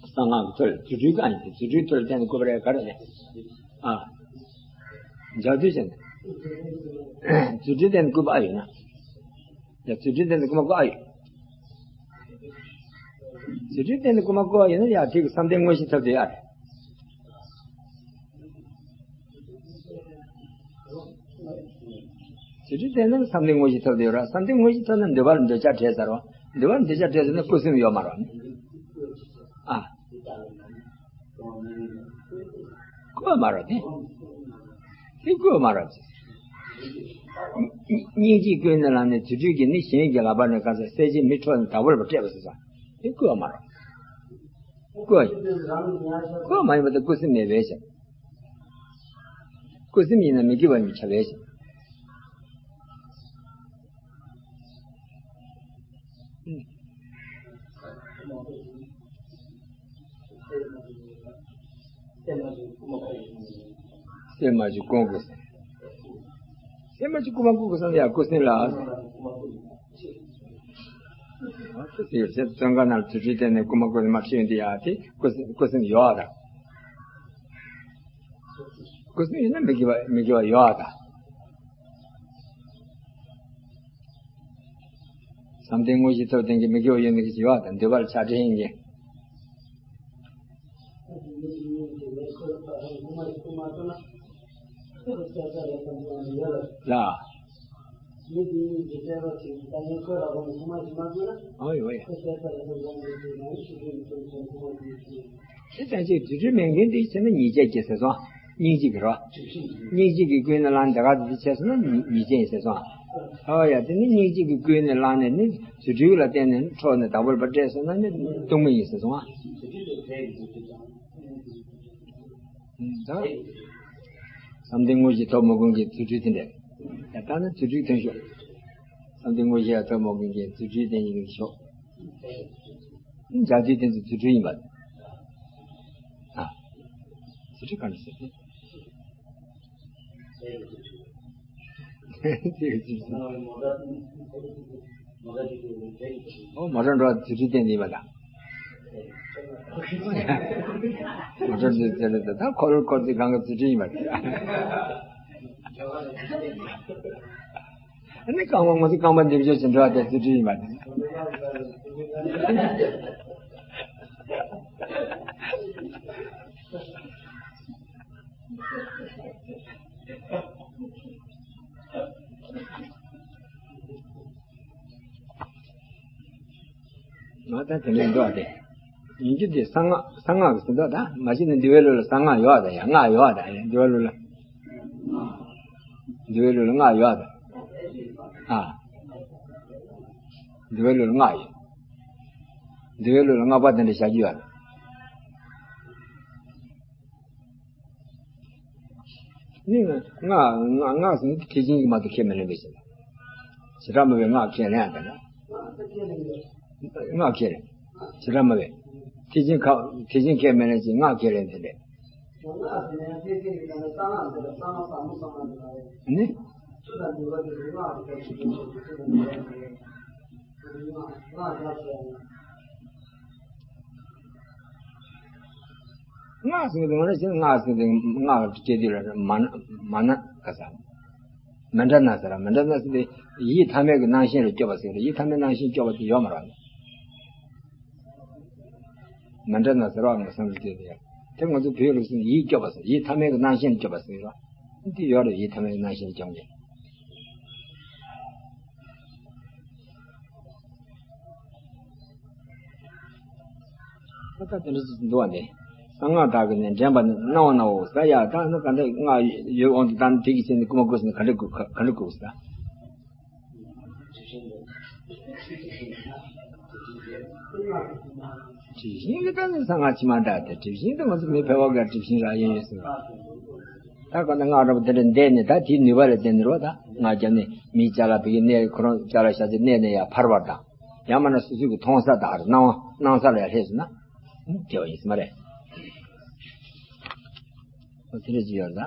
གསང་སྔགས་ཀྱི་མཐུ་ལ། རྫུ་འཕྲུལ་གྱི་ཨ་ཡིན་ཏེ། རྫུ་འཕྲུལ་མཐུ་ལ་བརྟེན་ནས་བསྐུས་པ་རེད། ག་རེ་རེད། ཨ། འཇའ་ཚོན་བྱས་ནས། རྫུ་འཕྲུལ་བརྟེན་ནས་བསྐུས་པ་ཨ་ཡོད་ན། ཡ། རྫུ་འཕྲུལ་བརྟེན་ནས་བསྐུས་མ་བསྐུས་ཨ་ཡོད། རྫུ་འཕྲུལ་བརྟེན་ནས་བསྐུས་མ་བསྐུས་ཨ་ཡོད་ན། ཡ། དེ་གི་བསམ་གཏན་དངོས་གཞི་ཐོབ་བསྡད་ཡོད་རེད། རྫུ་འཕྲུལ་བརྟེན་ནས་བསམ་གཏན་དངོས་གཞི་ཐོབ་བསྡད་ཡོད་རེད། བསམ་གཏན་དངོས་གཞི་ཐོབ་ན་འདོད་པ་ལ་འདོད་ཆགས་བྲལ་ཚར་བ། འདོད་པ་ལ་འདོད་ཆགས་བྲལ་ཚར་ན་བསྐུར་སེམས་ཡོད་མ་རེད། ཨ། བསྐུར་མ་རེད་དེ། དེ་བསྐུར་མ་རེད། སྙིང་རྗེས་བསྐུལ་ནས་ལངས་ནས་རྫུ་འཕྲུལ་གྱིས་ནི་གཞན་གྱི་ལག་པ་ནས་གང་ཟག་སྲས་ཆེན་མི་ཁྲོ་ནས་བདག་པོ་ལ་བསྐྲད་པ་ཟེར་ཙང་། དེ་བསྐུར་མ་རེད། བསྐུར་ཡིན། བསྐུར་མ་ཡིན་པ་དེ་བསྐུར་སེམས་མེད་པའི་ཕྱིར། བསྐུར་སེམས་ཡིན་ན་མི་དགེ་བ་ཉིད་ཁྱབ་པའི་ཕྱིར། སེམས་མ་བྱུང་བསྐུར་དགོས། སེམས་མ་བྱུང་བསྐུར་མ་བསྐུར་དགོས་བསམ་ཡ། བསྐུར་སེམས་ལ། བཙོན་ཁང་ནང་ལ་རྫུ་འཕྲུལ་བསྟན་ནས་བསྐུར་མ་བསྐུར་ནས་མ་ཁྲིད་ཡོང་དུས་ཡ། དེ་བསྐུར་སེམས། བསྐུར་སེམས་ཡོད་ཨ་ད། བསྐུར་སེམས་ཡོད་ན་མི་དགེ་བ། མི་དགེ་བ་ཡོད་ཨ་ད། བསམ་གཏན་དངོས་གཞི་ཐོབ་བསྟན་གྱི་མི་དགེ་བ་ཡོད་ནི་གི་ཡོད་ཨ་ད། འདོད་པ་ལ་ཆགས་བྲལ་ཡིན་གྱི། ལ། ཨོ་ཡོ་ཡ། དེ་ཙམ་ཅིག་རྫུ་འཕྲུལ་མེད་མཁན་དེ་བྱས་ན་ཉེས་བྱས་ཀྱི་ཟེར་སོང་། སྙིང་རྗེ་གི་རོ། སྙིང་རྗེ་གིས་བསྐུལ་ནས་ལངས་ནས་དེ་ག་དེ་བྱས་སོང་ན་ཉེས་བྱས་ཡིན་ཟེར་སོང་། ཨོ་ཡ། དེ་ནི་སྙིང་རྗེ་གིས་བསྐུལ་ནས་ལངས་ནས་ནི་རྫུ་འཕྲུལ་ལ་བརྟེན་ནས་ནི་ཁྲོ་ནས་བདག་པོ་ལ་ཕར་བསྐྲད་སོང་ན་ནི་སྡུག་བསྔལ་ཡིན་ཟེར་སོང་ཨ། ད་བསམ་གཏན་དངོས་གཞི་ཐོབ་མ་དགོས་མཁན་གྱི་རྫུ་འཕྲུལ་དེ་འདྲ། ད་ལྟ་ན་རྫུ་འཕྲུལ་སྟོན་ཤོག་བསམ་གཏན་དངོས་གཞི་ཡང་ཐོབ་མ་དགོས་མཁན་གྱི་རྫུ་འཕྲུལ་བསྟན་ཡིན་ཤོག་འཇའ་ཚོན་དེ་ཚོ་རྫུ་འཕྲུལ་ཡིན་པ། ཨ། རྫུ་འཕྲུལ་ག་འདྲ་ཟེར་ཏེ། ཨོ། མོ་ཊ་འགྲོ་བ་རྫུ་འཕྲུལ་བསྟན་ཡིན་པ་ད། མོ་ཊ་འགྲོ་ཚེ་ལ་ད་ད་འཁོར་འཁོར་ཚེ་གང་ག་རྫུ་འཕྲུལ་ཡིན་པ་ད། ཨ་ནི་རྐང་པ་ང་ཚོ་རྐང་པ་འདེབས་འཇོག་བྱེད་འགྲོ་བ་དེ་རྫུ་འཕྲུལ་ཡིན་པ་དེ། ང་ད་དེ་འདྲའི་འདུག་ཨ། དེ་ཡིན་རྒྱུ་དེ་གསང་སྔགས། གསང་སྔགས་ཀྱི་ཟིན་ཐོ་ད་མ་གཞི་ནས་འདུལ་བའི་ལུགས་ལ་གསང་སྔགས་ཡོད་ཨ། ད་ཡང་སྔགས་ཡོད་ཨ། ད་ཡང་འདུལ་བའི་ལུགས་ལ། འདུལ་བའི་ལུགས་ལ་སྔགས་ཡོད་ཨ། ད་ཨ། འདུལ་བའི་ལུགས་ལ་སྔགས་ཡོད། འདུལ་བའི་ལུགས་ལ་སྔགས་པ་དེ་འདྲ་བཞག་རྒྱུ་ཡོད་ཨ། ནི་སྔགས་སྔགས་སྔགས་ཟེར་ནི་ཐེག་ཆེན་གྱི་མ་གཏོགས་ཁས་མི་ལེན་པའི་ཕྱིར། བྱེ་བྲག་སྨྲ་བས་སྔགས་ཁས་ལེན་ཡང་དེ་ན། སྔགས་ཁས་ལེན། བྱེ་བྲག་སྨྲ་བས། ཐེག་ཆེན་ཁ་ཐེག་ཆེན་ཁས་མི་ལེན་ཅིང་སྔགས་ཁས་ལེན་དེ་འདྲས། ནི། སྔགས་ཟེར་གྱི་འདུག་ང་ནི་ཞེས་སྔགས་ཟེར་གྱི་འདུག་སྔགས་ཀྱི་སྐྱེ་དུས་ལ་མ་ན་མ་ན་ག་ས། མི་འདྲ་ན་ཟེར་བ། མི་འདྲ་ན་ཟེར་ཏེ་ཡིད་ཐ་མལ་གྱི་སྣང་ཞེན་ལ་སྐྱོབ་པ་ཟེར་གྱི་རེད། ཡིད་ཐ་མལ་སྣང་ཞེན་སྐྱོབ་པ་དེ་ཡོད་མ་རེད། མི་འདྲ་ན་ཟེར་བ་ང་བསམ་གྱི་དེ་རེད། དེ་ང་ཚོ་བོད་ལུགས་སུ་ཡིད་སྐྱོབ་པ་ཟེར། ཡིད་ཐ་མལ་གྱི་སྣང་ཞེན་ལ་སྐྱོབ་པ་ཟེར་གྱི་རེད། དེ་ཡོད་རེད། ཡིད་ཐ་མལ་གྱི་སྣང་ཞེན་སྐྱོབ་མཁན། ད་ལྟ་དེ་འདྲ་ཞིག་འདུག་བ་ནི། གསང་སྔགས་དག་གི་ནི་འདྲེན་པ་ནི་སྣང་བ་ནའོ་ཟེར་ཡ། ད་ནི་ག་འདྲ་སྔགས་ཡོད་དབང་དུ་ད་ནི་དེ་གི་ཆེད་ནི་རྐུ་མ་རྐུ་ཟེར་ན་ག་འདྲ་རྐུ་ག་ག་འདྲ་རྐུ་ཟེར། དྲི་ཞིམ་གྱི་ད་ནི་གསང་སྔགས་ཕྱི་མ་དག་སྟེ། དྲི་ཞིམ་དུ་ང་ཚོ་མི་ཕལ་པ་ག་དྲི་ཞིམ་རག་ཡོད་ཡོད་ཟེར་བ། ད་ག་ནི་སྔགས་འདྲ་པོ་དེ་འདྲ་འདས་ནས་ད་དེའི་ནུས་པ་ལ་བརྟེན་ནས་རོ། ད་སྔགས་བརྒྱབ་ནས་མིའི་ཅ་ལག་བི་གི་གནས་ཁོ་རང་ཅ་ལག་བཞག་ཚེ་གནས་ནས་ཡར་འཕར་བར་དང་། ཡང་མིན་ན་སོ་སོའི་གི་མཐོང་ས་དང་སྣང་བ་སྣང་ས་ལ་ཡར་སླེབས་སོང་ན། དེ་བ་ཡིན་ས་མ་རེད། འོ་དེ་འདྲ་ཅིག་ཡོད་ལ།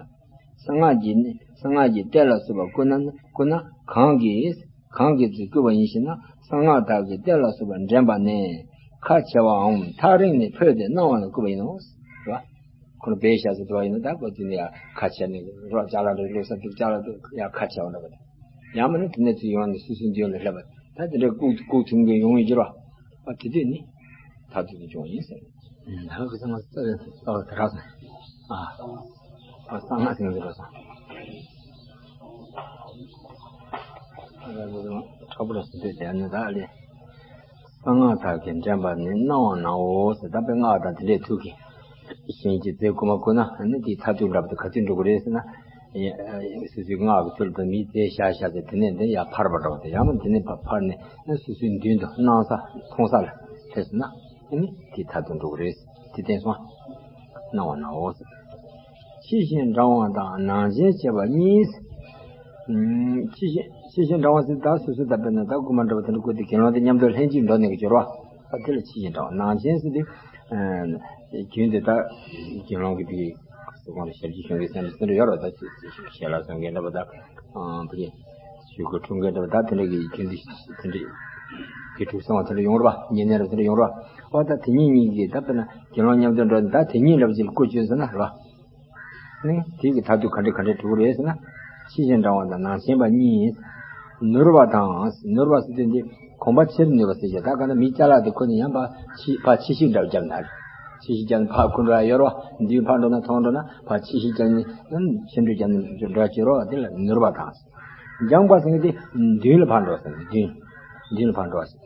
གསང་སྔགས་ཀྱི་གསང་སྔགས་ཀྱི་གཏེར་ལ་སོགས་པ་རྐུ་ན་རྐུ་ན་གང་གིས་གང་གིས་ཚུར་རྐུ་བ་ཡིན་ཞེ་ན། གསང་སྔགས་དག་གི་གཏེར་ལ་སོགས་པ་འདྲེན་པ་ནི་ཁ་ཕྱེ་བའམ་ཐག་རིང་ནས་འཕོས་ཏེ་སྣང་བ་ལ་བརྐུས་པ་ཡིན་ནོ། རེད་བ། ཁོ་ལ་བེ་ཤ་ཟེར་དུ་བ་ཡིན་ན་ད་ཁོ་དེ་ནས་ཡང་ཁ་ཕྱེ་ནས་རོ། ཅ་ལག་རེ་བླུགས་ས་འདུག་ཅ་ལག་འདུག་ཡང་ཁ་ཕྱེ་བ་འདྲ་བ་དང་། ཡང་མིན་ན་དེ་ནས་ཚུར་ཡོང་ནས་སོ་སོའི་མདུན་ལ་སླེབས་པ། ད་དེ་འདྲ་ལྐུགས་ལྐུགས་ཐུབ་མཁན་ཡོང་ཡོད་ཀྱི་རེད་བ། ཨ་དེ་དུས་ནི་མཐར་ཐུག་ཏུ་འབྱུང་ཡིན་ཟེར། ད་གི་ཚང་མ་རྩ་བའི་རྩ་བ་དེ་རག་སོང་། ཨ་ཨ་གསང་སྔགས་ཟེར་མཁན་དེ་རག་སོང་། ཨ་ད་དེ་ཚང་མ་དྲག་པོ་རེད་ཟེར་འདོད་དེ་ནི་ད་ཨ་ལས། གསང་སྔགས་དག་གི་འདྲེན་པ་ནི་སྣང་བ་ནའོ་ཟེར། ད་དཔེ་སྔགས་དང་དེ་འདྲའི་ཐུག་གི་གཞན་གྱི་རྫས་རྐུ་མ་རྐུ་ན་ནི་དེའི་མཐར་ཐུག་འདྲ་པོ་དེ་ག་དུས་འགྲོ་གི་རེད་ཟེར་ན། སོ་སོའི་སྔགས་ཀྱི་ཚུལ་དུ་མིའི་རྫས་བཞག་བཞག་ཚེ་དེ་ནས་འདི་ཡར་འཕར་བ་འདྲ་པོ་དེ། ཡང་ན་དེ་ནས་ཕར་ནས་སོ་སོའི་མདུན་དུ་སྣང་ས་མཐོང་ས་ལ་སླེབས་སོང་ན་ནི་དེའི་མཐར་ཐུག་འགྲོ་གི་རེད། དེ་བསྟན་སོང་། སྣང་བ་ནའོ་ཟེར། ཕྱི་བཞིན་འབྲང་བ་དང་ནང་བཞིན་བྱེད་པ་གཉིས། ཕྱི་བཞིན་ཕྱི་བཞིན་འབྲང་བ་ཟེར་ད་སོ་སོ་ད་དཔེར་ན་ད་རྐུ་མ་འདྲ་བ་དེ་འདྲ་རྐུས་ཏེ་དགེ་སློང་དེ་མཉམ་དུ་ལྷན་ཅིག་འགྲོ་ནས་ཀྱི་སྦྱོར་བ། ད་དེ་ལ་ཕྱི་བཞིན་འབྲང་བ། ནང་བཞིན་ཟེར་དུས་རྒྱུན་དེ་ད་དགེ་སློང་གི་དེ་སོ་ཁོང་ལ་ཞབས་ཕྱི་ཞུ་མཁན་སེམས་སེམས་ཡོད་རོགས། ད་ཞལ་ལག་བཟོ་མཁན་འདྲ་བ་ད་བུ་གི་ཞུ་གི་འཁྲུངས་མཁན་འདྲ་བ་ད་དེ་འདྲ་གི་རྒྱུན་དེ་དེ་འདྲ་དགེ་ཕྲུག་གསང་བ་དེ་འདྲ་ཡོང་རོགས། ཉེ་གནས་ར་དེ་འདྲ་ཡོང་རོགས། ཨོ་ད་དེ་གཉིས་གཉིས་ཀྱིས་ད་དཔེར་ན་དགེ་སློང་མཉམ་དུ་འགྲོ་ནས་ད་དེ་གཉིས་འདྲ་བ་ཅིག་ལ་རྐུ་བྱོས་ཟེར་ན་རོགས། ནི་དེ་གི་མཐར་ཐུག་ག་འདྲ་ག་འདྲ་འགྲོ་གི་རེད་ཟེར་ན། ཕྱི་བཞིན་འབྲང་བ་དང་ནང་བཞིན་པ་གཉིས། ནུར་བ་དང་། ནུར་བ་ཟེར་དུས་འདི་གོམས་པ་ཆེར་ནུས་པ་ཟེར་བྱས། ད་ག་ན་མིའི་ཅ་ལག་དེ་ཁོ་ནི་ཡང་ཕར་ཕྱི་ཕར་ཕྱི་བཤིག་འདྲ་བརྒྱབ་ན་རེད། ཕྱི་བཤིག་བརྒྱབ་ན་ཕར་ཁུར་འགྲོ་ཡ་ཡོད་རོ། མདུན་ཕར་འགྲོ་ན་ཐོག་འགྲོ་ན་ཕར་ཕྱི་བཤིག་བརྒྱབ་ནས་ཕྱི་འགྲོ་བརྒྱབ་ནས་འགྲོ་བྱེད་རོ། དེ་ལ་ནུར་བ་དང་། འགྱངས་པ་ཟེར་མཁན་དེ་མདུན་ལ་ཕར་འགྲོ་ཟེར་མཁན། མདུན་མདུན་ལ་ཕར་འགྲོ་ཟེར།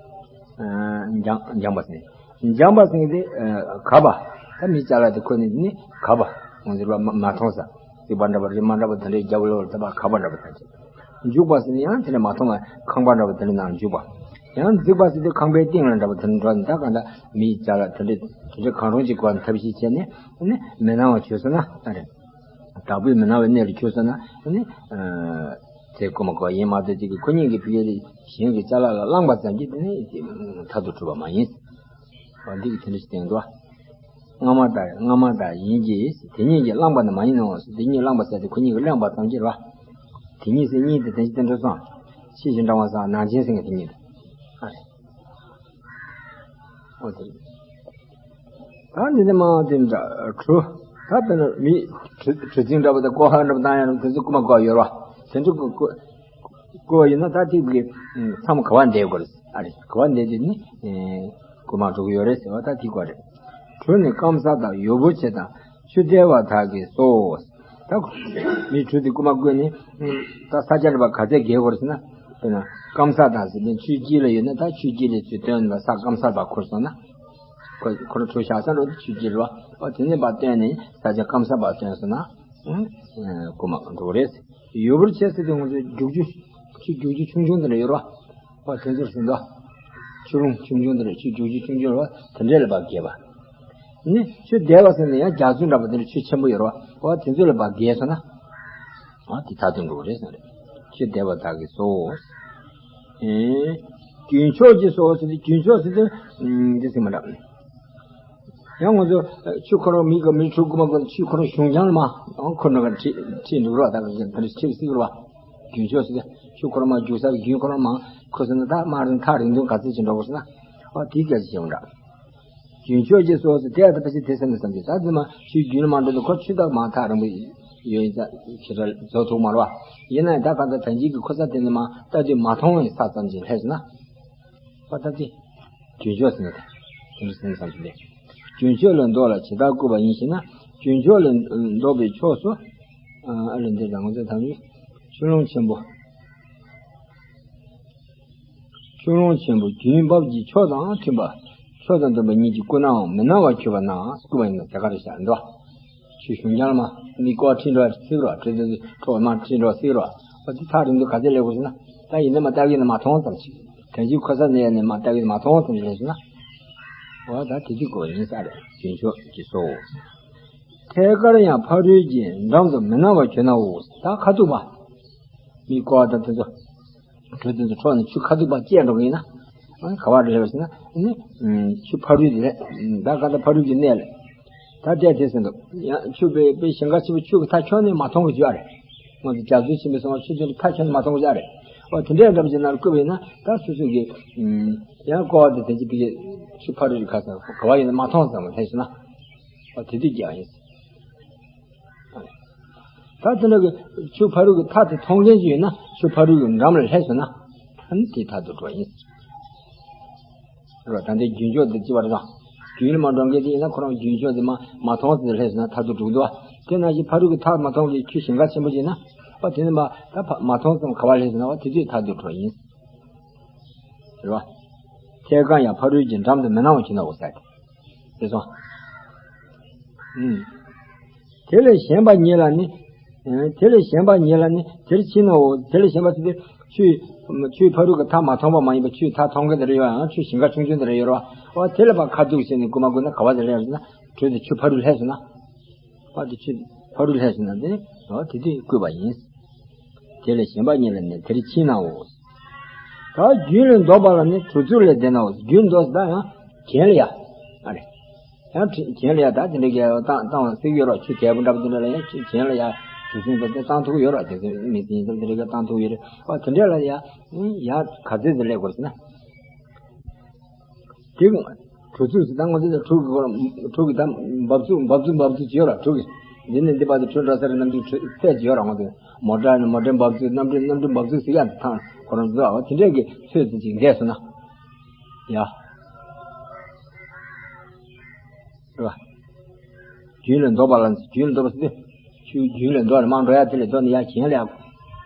འགྱངས་འགྱངས་པ་ཟེར། འགྱངས་པ་ཟེར་མཁན་དེ་གབ་པ། ད་མིའི་ཅ་ལག་དེ་ཁོ་ནི་ནི་གབ་པ། ང་ཚོ་ལ་མ་མ་མཐོང་ས་རྩིག་པ་འདྲ་པོ་རི་མ་འདྲ་པོ་དེ་འདྲའི་རྒྱབ་ལོགས་ལ་ད་ཕར་གབ་པ་འདྲ་པོ་ད་བྱེད། འཇུག་པ་ཟེར་ནི་ཡང་དེ་ནས་མ་མཐོང་བ་ཁང་པ་འདྲ་པོ་དེ་འདྲའི་ནང་འཇུག་པ། ཡང་འཛེགས་པ་ཟེར་དུས་ཁང་པའི་སྟེང་ལ་འདྲ་པོ་དེ་འདྲ་འགྲོ་ནི། ད་གང་ལྟར་མིའི་ཅ་ལག་དེ་འདྲ་དེ་འདྲ་གང་རུང་ཅིག་གོ་ནས་ཐབས་ཤེས་བྱས་ནས་ནི་མི་སྣང་བ་བྱོས་སོང་ན་ཨ་རེད། བདག་པོས་མི་སྣང་བའི་གནས་ལ་བྱོས་སོང་ན་ནི། དེ་རྐུ་མ་རྐུ་བ་ཡིན་མ་གཏོགས་ཅིག་གི་ཁོ་གཉིས་ཀྱི་ཕ་གི་གཞན་གྱི་ཅ་ལག་ལ་བླངས་པ་ཙམ་གྱིས་དེ་ནི་མཐར་ཐུག་གྲུབ་པ་མ་ཡིན། འོ་འདི་གི་དེ་འདྲ་ཞིག་བསྟན་འདུག་སྔ་མ་དག་སྔ་མ་དག་ཡིན་གྱི། དེ་གཉིས་ཀྱིས་བླངས་པ་ནི་མ་ཡིན་ནོ། དེ་གཉིས་བླངས་པ་ཟེར་དེ་ཁོ་གཉིས་ཀྱིས་བླངས་པ་ཙམ་གྱིས་རེད་བ། དེ་གཉིས་ཟེར་གཉིས་དེ་དེ་འདྲ་གསུངས། ཕྱི་བཞིན་འབྲང་བ་སོགས་ནང་བཞིན་ཟེར་མཁན་དེ་གཉིས་དེ། ཨ་རེད། འོ་དེ་རེད། ད་འདི་ནི་མ་དེ་འདྲ་གྲུ། ད་དཔེར་ན་མི་གྲུ་གྲུ་གཟིངས་འདྲ་པོ་དང་ཀོ་ཧ་འདྲ་པོ་བཏང་ཡ་རུ་དེ་ཚོ་རྐུ་མ་རྐུ་བ་ཡོད་རེད་བ། དེ་ཚོ་རྐུ་རྐུ་རྐུ་བ་ཡིན་ན་ད་ཐིག་གི་མཚམས་ག་བ་འདེད་དགོས་རེད། ཨ་རེད། ག་བ་འདེད་དེ་ནི་རྐུ་མ་འགྲོ་གི་ཡོད་རེད་ཟེར་བ་ད་ཐིག་གོ་རེད། གྲུ་ནི་སྐམ་ས་དང་ཡོ་བོ་ཆེ་དང་ཆུ་དལ་བ་དག་གིས་སོ། ད་མི་གྲུ་དེ་རྐུ་མ་རྐུས་ནི་ད་ས་ཆ་འདྲ་པོ་ག་ཚད་བརྒལ་དགོས་རེད་ཟེར་ན། དཔེར་ན་སྐམ་ས་དང་ཟེར་ནས་ཆུའི་དཀྱིལ་ལ་ཡོད་ན། ད་ཆུའི་དཀྱིལ་ལ་ཚུར་བཏོན་ན་ས་སྐམ་ས་བར་ཁུར་སོང་ན། ཁོ་ཁོ་རང་གྲུ་བཞག་ས་འགྲོ་དུས་ཆུའི་དཀྱིལ་རེད་བ། འོ་དེ་ནས་ཕར་བཏོན་ནས་ས་ཆ་སྐམ་ས་བར་བཏོན་སོང་ན། ཨང་། རྐུ་མ་འགྲོ་གི་རེད། ཡུར་བུར་བྱས་ཟེར་དུས་ང་ཚོ་རྒྱུག་ཆུ། ཆུ་རྒྱུག་ཆུ་ཆུང་ཆུང་དེ་འདྲ་ཡོད་རེད་བ། འོ་དེ་ཚོར་ཟེར་འདུག་ཆུ་ཀླུང་ཆུང་ཆུང་དེ་འདྲ། ཆུ་རྒྱུག་ཆུ་ཆུང་ཆུང་རེད་བ། དེ་འདྲས་ལ་ཕར་བརྒལ་བ། ནི་ཆུ་འདས་པ་ཟེར་ནས་ཡང་རྒྱ་མཚོ་འདྲ་པོ་དེ་འདྲ་ཆུ་ཆེན་པོ་ཡོད་རེད་བ། འོ་དེ་ཚོ་ལ་ཕར་བརྒལ་སོང་ན། ཨ་དེ་མཐར་ཐུག་འགྲོ་གི་རེད་ཟེར་རེད། ཆུ་འདས་པ་དག་གིས་སོ། ཨེ། རྒྱུན་ཕྱོགས་ཀྱིས་སོ་ཟེར་ཏེ། རྒྱུན་ཕྱོགས་ཟེར་ཏེ། ཨུམ། འདི་ཟེར་མ་འདྲ། ཡང་ང་ཚོ་ཆུ་ཁོ་རང་མི་ག་མི་ཆུ་རྐུ་མ་རྐུ་ན་ཆུ་ཁོ་རང་གཞུང་རྐྱང་ལ་མར་ཁུར་ནས་ཁྲིད་ཁྲིད་འགྲོ་རོགས། ད་ག་གི་ད་ཁྲིད་སྲིད་རོགས། རྒྱུན་ཕྱོགས་ཟེར་ཏེ་ཆུ་ཁོ་རང་མར་རྒྱུག་ས་གི་རྒྱུན་ཁོ་རང་མར་ཁུར་སོང་ན། ད་མར་ཐག་རིང་ཐུང་ག་ཚོད་ཅིག་འགྲོ་དགོས་ཟེར་ན། ཨ་དེའི་སྐད་ཆ་བཤད་པ་འདྲ། རྒྱུན་ཕྱོགས་ཀྱིས་སོ་ཟེར་དེ། ད་ཕལ་ཆེར་དེ་ཟེར་ན་བསམ་གྱི། ད་དེ་མར་ཆུའི་རྒྱུན་ལ་མར་འགྲོ་དུས་ཁོ་ཆུ་དང་མར་ཐག་རིང་པོ་ཡོད་ཡིན་ཙང་ཞེ་དྲག་རྫོགས་ཐུབ་མ་རེད་བ། ཡིན་ན་ཡང་ད་གང་ལྟར་ད་གིན་གྱི་ཁུར་ས་དེ་ནས་མར་ལྟ་དུས་མ་མཐོང་བའི་ས་ཙམ་ཅིག་སླེབས་སོང་ན། ཨ་ད་དེ་རྒྱུན་ཕྱོགས་ཟེར་ན་དེ་འདྲ་ཟེར་ན་བསམ་གྱི་འདུག་རྒྱུན་ཕྱོགས་ལ་ལྡོག་ལ་ཇི་ལྟར་བརྐུས་པ་ཡིན་ཞེ་ན། རྒྱུན་ཕྱོགས་ལ་ལྡོག་པའི་ཕྱོགས་སུ། ཨ་ལས་འདིར་ད་ང་ཚོས་ད་ནི་ཆུ་ཀླུང་ཆེན་པོ། ཆུ་ཀླུང་ཆེན་པོ་རྒྱུན་འབབ་ཀྱི་ཕྱོགས་དང་མཐུན་པ། ཕྱོགས་དང་མཐུན་པ་ཉིད་ཀྱིས་བརྐུས་ནའང་མི་སྣང་བར་གྱུར་པ་ན་བརྐུས་པ་ཡིན་ན་དེ་ག་རེ་བྱ་འདུག་ཆུ་གཞུང་རྐྱང་ལ་མར་མི་རྐུ་བ་ཁྲིད་འགྲོ་སྲིད་རོགས། ཁྲིད་དུས་ཁྲོ་བ་མར་ཁྲིད་འགྲོ་སྲིད་རོགས། འོ་དེ་ཐག་རིང་དུས་ག་ཚོད་སླེབས་དགོས་ཟེར་ན། ད་ཡིན་ན་མར་ལྟ་གི་ཡིན་ན་མ་མཐོང་ཙམ་ཞིག་དོན་གཅིག་ཁོ་ས་ནས་ནས་མར་ལྟ་གི་ཡིན་ན་མ་མཐོང་ཙམ་ཞིག་སླེབས་སོང་ན། འོ་ད་དེ་དུས་བརྐུས་པ་ཡིན་ས་རེད། རྒྱུན་ཕྱོགས་ཀྱིས་སོ། ཐད་ཀར་ཡང་ཕ་རོལ་གྱི་འགྲམ་དུ་མི་སྣང་བར་གྱུར་ནའོ། ད་ཁ་ཐུག་པ། མི་རྐུ་བ་དང་དེ་ཚོ། གྲུ་དེ་ཚོ་འཕྲོག་ནས་ཆུ་ཁ་ཐུག་པ་བཅད་འགྲོ་གི་ཡིན་ན། ཨ་ག་པར་སླེབས་ཟེར་ན། ཨ་ནི་ཆུ་ཕ་རོལ་དེ་ལ། ད་ག་ད་ཕ་རོལ་གྱི་གནས་ལ། ད་བསྡད་དེ་ཟེར་འདུག་ཡང་ཆུ་དཔེ་དཔེ་ཞིང་ཁ་ཆེན་པོ་ཆུ་གི་མཐའ་ཁྱོན་ནས་མ་མཐོང་གི་ཡོད་རེད། ང་ཚོ་རྒྱ་མཚོ་ཆེན་པོའི་སོང་བ་ཆུ་ཆེན་པོའི་མཐའ་ཁྱོན་ནས་མ་མཐོང་གི་ཡོད་རེད། འོ་དེ་འདྲའི་འདྲ་པོ་ཅིག་ནང་ལ་བརྐུས་པ་ཡིན་ན། ད་སོ་སོ་གི་ཡང་རྐུ་བ་དེ་དེ་ཅིག་གི་ཆུ་ཕ་རོལ་གྱི་ཁ་ས་ག་པར་ཡིན་ན་མ་མཐོང་ཙམ་སླེབས་སོང་ན། འོ་དེ་དུས་རྒྱག་ཡིན། ད་དེ་འདྲ་གི་ཆུ་ཕ་རོལ་གྱི་མཐའ་དེ་མཐོང་མཁན་ཅིག་ཡོད་ན། ཆུ་ཕ་རོལ་གྱི་འགྲམ་ལ་སླེབས་སོང་ན། ཨ་ནི་དེ་མཐར་ཐུག་འགྲོ་ཡིན། རོ། ད་ལྟའི་རྒྱུན་ཕྱོགས་འདི་ཅི་བར་དང་། རྒྱུན་ལ་མ་འགྲོ་མཁན་དེ་ཡིན་ན། ཁོ་རང་རྒྱུན་ཕྱོགས་འདི་མ་མ་མཐོང་ཙམ་སླེབས་སོང་ན་མཐར་ཐུག་འགྲོ་གི་འདུག་བ། དེ་ནང་བཞིན་ཕ་རོལ་གྱི་མཐའ་མ་མཐོང་གི་ཆུ་ཞིང་ཁ་ཆེན་པོ་ཅིག་ཡིན་ན། ཨ་དེ་ནི་མ་ད་ཕ་མ་མཐོང་ཙམ་ག་པར་སླེབས་སོང་ན། བ་དེ་དུས་མཐར་ཐུག་འགྲོ་ཡིན། རེད་བ། ཐད་ཀར་ཡང་ཕ་རོལ་གྱི་འགྲམ་དུ་མི་སྣང་བར་གྱུར་ནའོ་ཟེར་ཏེ། དེ་སོང་། ཨུམ། དེ་ལས་གཞན་པ་ཉིད་ལ་ནི། ཨེ། དེ་ལས་གཞན་པ་ཉིད་ལ་ནི་དེར་ཕྱིན་ནའོ། དེ་ལས་གཞན་པ་ཟེར་དུས་ཆུའི་ཆུའི་ཕ་རོལ་གྱི་མཐའ་མ་མཐོང་བ་མ་ཡིན་པ། ཆུའི་མཐའ་མཐོང་མཁན་དེ་རེ་ཡོད། ཡང་ཆུ་ཞིང་ཁ་ཆུང་ཆུང་དེ་རེ་ཡོད་རེད་བ། འོ་དེ་ལ་ཕར་ཁ་ཐུག་བྱས་ནས་རྐུ་མ་རྐུས་ན་ག་པར་དེ་སླེབས་ཟེར་ན། གྲུ་དེ་ཆུ་ཕ་རོལ་སླེབས་སོང་ན། འོ་དེ་ཆུ་ཕ་རོལ་སླེབས་སོང་ན་དེ་ནི་འོ་དེ་དུས་བརྐུས་པ་ཡིན། དེ་ལས་གཞན་པ་ཉིད་ལ་ནི་དེར་ཕྱིན་ནའོ། ད་རྒྱུན་ལས་ལྡོག་པ་ལ་ནི་གྲུ་ཚུགས་ལས་འདས་ནའོ། རྒྱུན་ལྡོག་ཟེར་ད་ཡང་གྱེན་ལ་ཡ། ཨ་རེ། ཡང་གྱེན་ལ་ཡ་ད་དེ་འདྲ་གི་བཏང་བཏང་བ་སྲིད་ཡོད་རོགས། ཆུ་དལ་པོ་འདྲ་པོ་དེ་འདྲ་ལ་ཡང་གྱེན་ལ་ཡ་གྲུ་ཚུགས་འདི་བཏང་ཐུབ་ཡོད་རོགས། དེ་ཚོ་མི་ཚེ་ཡིན་ཙང་དེ་འདྲ་གི་བཏང་ཐུབ་ཡོད་རེད། ཨ་དེ་འདྲ་ལ་ཡ་ཡ་ག་ཚོད་ཙམ་སླེབས་དགོས་ཟེར་ན། དེ་གྲུ་ཚུགས་སུ་ད་ང་ཚོ་ད་གྲུ་གི་གྲུ་གི་ད་འབབ་ཚུགས་འབབ་ཚུགས་འབབ་ཚུགས་ཅིག་ཡོད་ར། གྲུ་གི་འདི་ནས་འདི་བར་དུ་གྲུ་འགྲོ་ས་རེད། གནམ་གྲུ་གྲུ་ཚད་ཅིག་ཡོད་ར། ང་ཚོ་མོ་ཊ་ནི་མོ་ཊའི་འབབ་ཚུགས། གནམ་གྲུ་གནམ་གྲུ་འབབ་ཚུགས་ཟེར་ཡ་དེ་ཐང་ཁོ་རང་ཚོ། ཨ་དེ་འདྲས་ཀྱི་ཚོད་ཙམ་ཅིག་འདས་སོང་ན་ཡ། རེད་བ། རྒྱུན་ལས་ལྡོག་པ་ལ། རྒྱུན་ལས་ལྡོག་པ་ཟེར་དུས་ཆུ་རྒྱུན་ལས་ལྡོག་ནས་མར་འགྲོ་ཡ་དེ་ལས་ལྡོག་ནས་ཡར་གྱེན་ལ་ཡ།